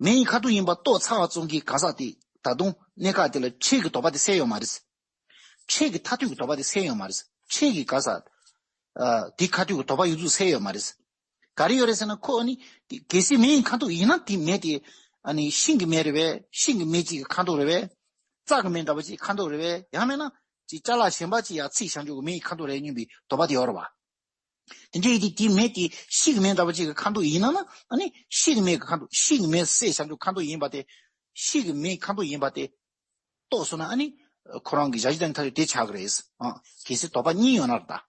མེ་ཡི་ཁ་དོག་ཡིན་པ་རྟོགས་ཚར་བ་ཙམ་གྱིས་གང་ཟག་དེ་ད་དུང་གནས་སྐབས་དེ་ལ་འཕྲལ་གྱི་དོགས་པ་དེ་སེལ་ཡོད་མ་རེད། འཕྲལ་གྱི་ཐ་དད་ཀྱི་དོགས་པ་དེ་སེལ་ཡོད་མ་རེད། འཕྲལ་གྱི་ག་ས། ཨ། དེ་ཁ་ཐད་ཀྱི་དོགས་པ་ཡོད་ཚུལ་སེལ་ཡོད་མ་རེད། ག་རེ་ཡོད་རེད་ཟེར་ན། ཁོ་ནི་གལ་སྲིད་མེ་ཡི་ཁ་དོག་ཡིན་ན་དེ་མེ་དེ་ཨ་ནི་ཤིང་གི་མེ་རེད་པས། ཤིང་གི་མེ་གཅིག་གི་ཁ་དོག་རེད་པས། རྩྭ་གི་མེ་འདྲ་བ་ཅིག་ཁ་དོག་རེད་པས། ཡང་མིན་ན་ཅིག་ཅ་ལག་གཞན་པ་ཅིག་ཡ་ཚིག་བྱང་ཆུབ་ཀྱི་མེ་ཡི་ཁ་དོག་རེད་སྙམ་པའི་དོགས་པ་དེ་ཡོད་རེད་བ། དེ་འདྲ་ཡིན་དུས་དེ་མེ་དེ་ཤིང་གི་མེ་འདྲ་བ་ཅིག་གི་ཁ་དོག་ཡིན་ན་ན། ཨ་ནི་ཤིང་གི་མེ་གི་ཁ་དོག་ཤིང་གི་མེ་སྲེད་བྱང་ཆུབ་ཁ་དོག་ཡིན་པ་དེ། ཤིང་གི་མེ་ཁ་དོག་ཡིན་པ་དེ། རྟོགས་སོང་ན་ཨ་ནི་ཁོ་རང་གི་གཞལ་བྱ་དང་ཐ་དད་དེ་ཆགས་ཀྱི་རེད། ཨ། གལ་སྲིད་དོགས་པ་གཉིས་ཡོད་ན་ད། ཨ།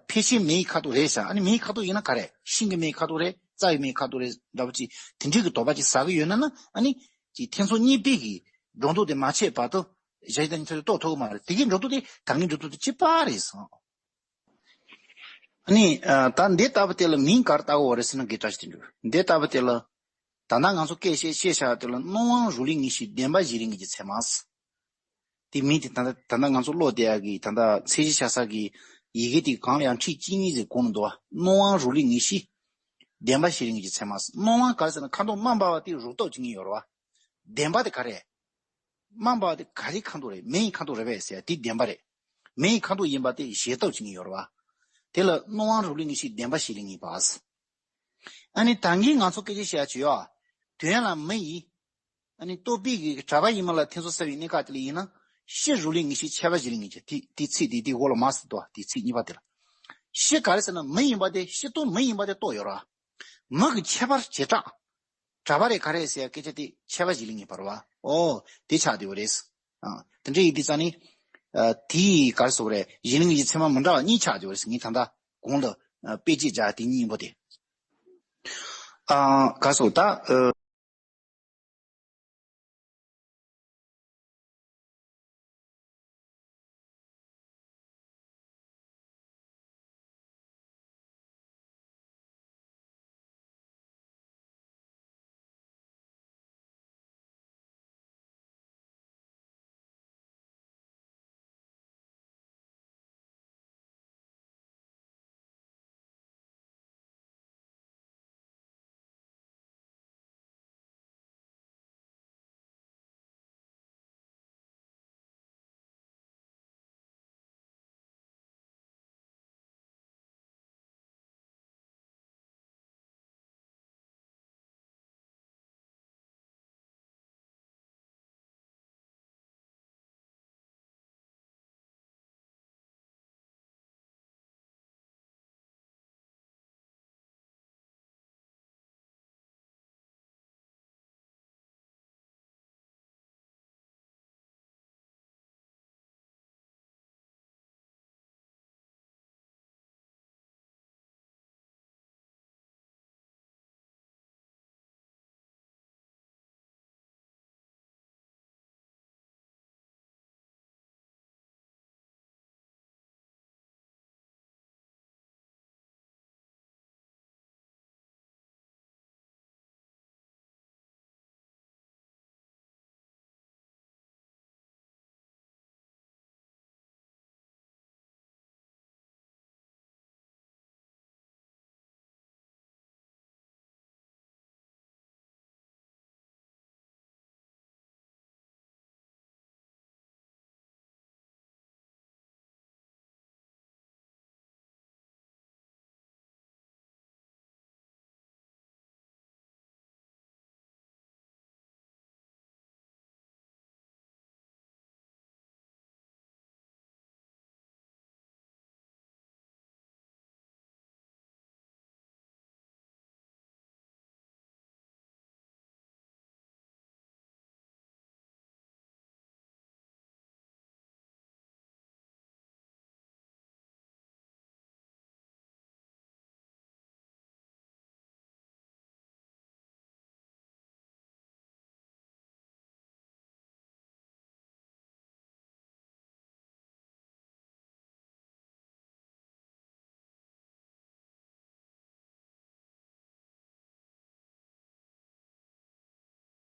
ཕལ་ཆེར་མེ་ཡི་ཁ་དོག་རེད་ཤག་ཨ་ནི་མེ་ཡི་ཁ་དོག་ཡིན་ན་ག་རེ། ཤིང་གི་མེ་ཡི་ཁ་དོག་རེད། རྩྭ་ཡི་མེ་ཡི་ཁ་དོག་རེད་འདྲ་བོ་ཅིག་དེ་འདྲའི་གི་དོགས་པ་ཅིག་ཟ་གི་ཡོད་ན་ན། ཨ་ནི་ཅིག་ཐེ་ཚོམ་གཉིས་པའི་གི་སྒྲོ་འདོགས་དེ་མ་ཆད་བར་དུ་གཞལ་བྱ་དང་ཐ་དད་རྟོགས་ཐུབ་ཀྱི་མ་རེད། དེ་གི་སྒྲོ་འདོགས་དེ་ད་གིན་སྒྲོ་འདོགས་དེ་གཅིག་པ་རེད་སོང་། ཨ་ནི། ཨ། ད་འདི་ལྟ་བུ་དེ་ལ་མིང་ག་རེ་བཏགས་དགོས་རེད་ཟེར་ན། དགེ་བཀྲ་ཤིས་དོན་གྲུབ། འདི་ལྟ་བུ་དེ་ལ། ད་ལྟ་ང་ཚོ་སྐད་བཤད་བཤད་བཞག་དེ་ལ་སྣང་བ་རུ་ལི་ངེས་ཤེས་བདེན་པ་གཞི་རིག་ངེས་ཀྱི་ཚད་མ། དེ་མིང་དེ་ད་ལྟ་ད་ལྟ་ང་ཚོ་ཀློག་བསྡད་ཡག་གི་ད་ལྟ་ཚད་གཞི་ཆགས་ས་གི་ཡི་གེ་དེ་གང་ལ་ཡང་ཁྲིད་གཅིག་གཉིས་ཟེར་གོ་ནས་འདུག་བ། སྣང་བ་རུ་ལི་ངེས་ཤེས་བདེན་པ་གཞི་རིག་ངེས་ཀྱི་ཚད་མ། སྣང་བ་ག་རེ་ཟེར་ན་ཁ་དོག་དམར་འབར་བ་དེ་རུ་སྟོབས་ཀྱི་ངེས་ཡོད་རེད་བ། བདེན་པ་དེ་ག་རེ། དམར་འབར་བ་དེ་ག་རེའི་ཁ་དོག་རེད། མེ་ཡི་ཁ་དོག་རེད་པས་ཟེར་ཡ་དེ་བདེན་པ་རེད། མེ་ཡི་ཁ་དོག་ཡིན་པ་དེ་ཞེ་སྟོབས་ཀྱི་ངེས་ཡོད་རེད་བ། དེ་ལ་སྣང་བ་རུ་ལི་ངེས་ཤེས་བདེན་པ་གཞི་རིག་ངེས་པ། ཨ་ནི་ད་གིན་ང་ཚོ་སྐད་ཆ་བཤད་ཡ་ཅིག་ཡོད། དོན་ལ་མེ་ཡིས། ཨ་ནི་རྟོག་པའི་གི་གྲགས་པ་ཡིན་མིན་ལ་ཐེ་ཚོམ་ཟ་བའི་གནས་སྐབས་དེ་ལ་ཡིན་ན། ཤེས་རུ་ལི་ངེས་ཤེས་ཁྱད་པར་གཞི་རིག་ངེས་ཀྱི་དེ་དེ་ཚིག་དེ་དེ་འོག་ལ་མ་ཟེར་དོ། དེ་ཚིག་གཉིས་པ་དེ་ལ། ཤེས་ག་རེ་ཟེར་ན་མེ་ཡིན་པ་དེ། ཤེས་རྟོགས་མེ་ཡིན་པ་དེ་རྟོགས་ཡོད་ར། མེ་གི་ཁྱད་པར་བྱེ་བྲག་གྲགས་པ་རེད་ག་རེ་ཟེར་ཡ་སྐད་ཆ་དེ་ཁྱད་པར་གཞི་རིག་ངེས་པ་རེད་བ། ཨོ། དེ་ཆགས་བསྡད་པ་རེད། ཨ། དེ་འདྲ་ཡིན་དུས་ཙང་ནི། ཨ། དེའི་ག་རེ་ཟེར་དགོས་རེད། གཞི་རིག་ངེས་ཀྱི་ཚད་མ་མི་འདྲ་བ་གཉིས་ཆགས་བསྡད་པ་རེད། ངས་ད་ལྟ་གོང་ལ། ཨ། དཔེ་ཅིག་བཞག་དེ་གཉིས་ཡིན་པ་དེ། ཨ། ག་རེ་ཟེར་ད། ཨ།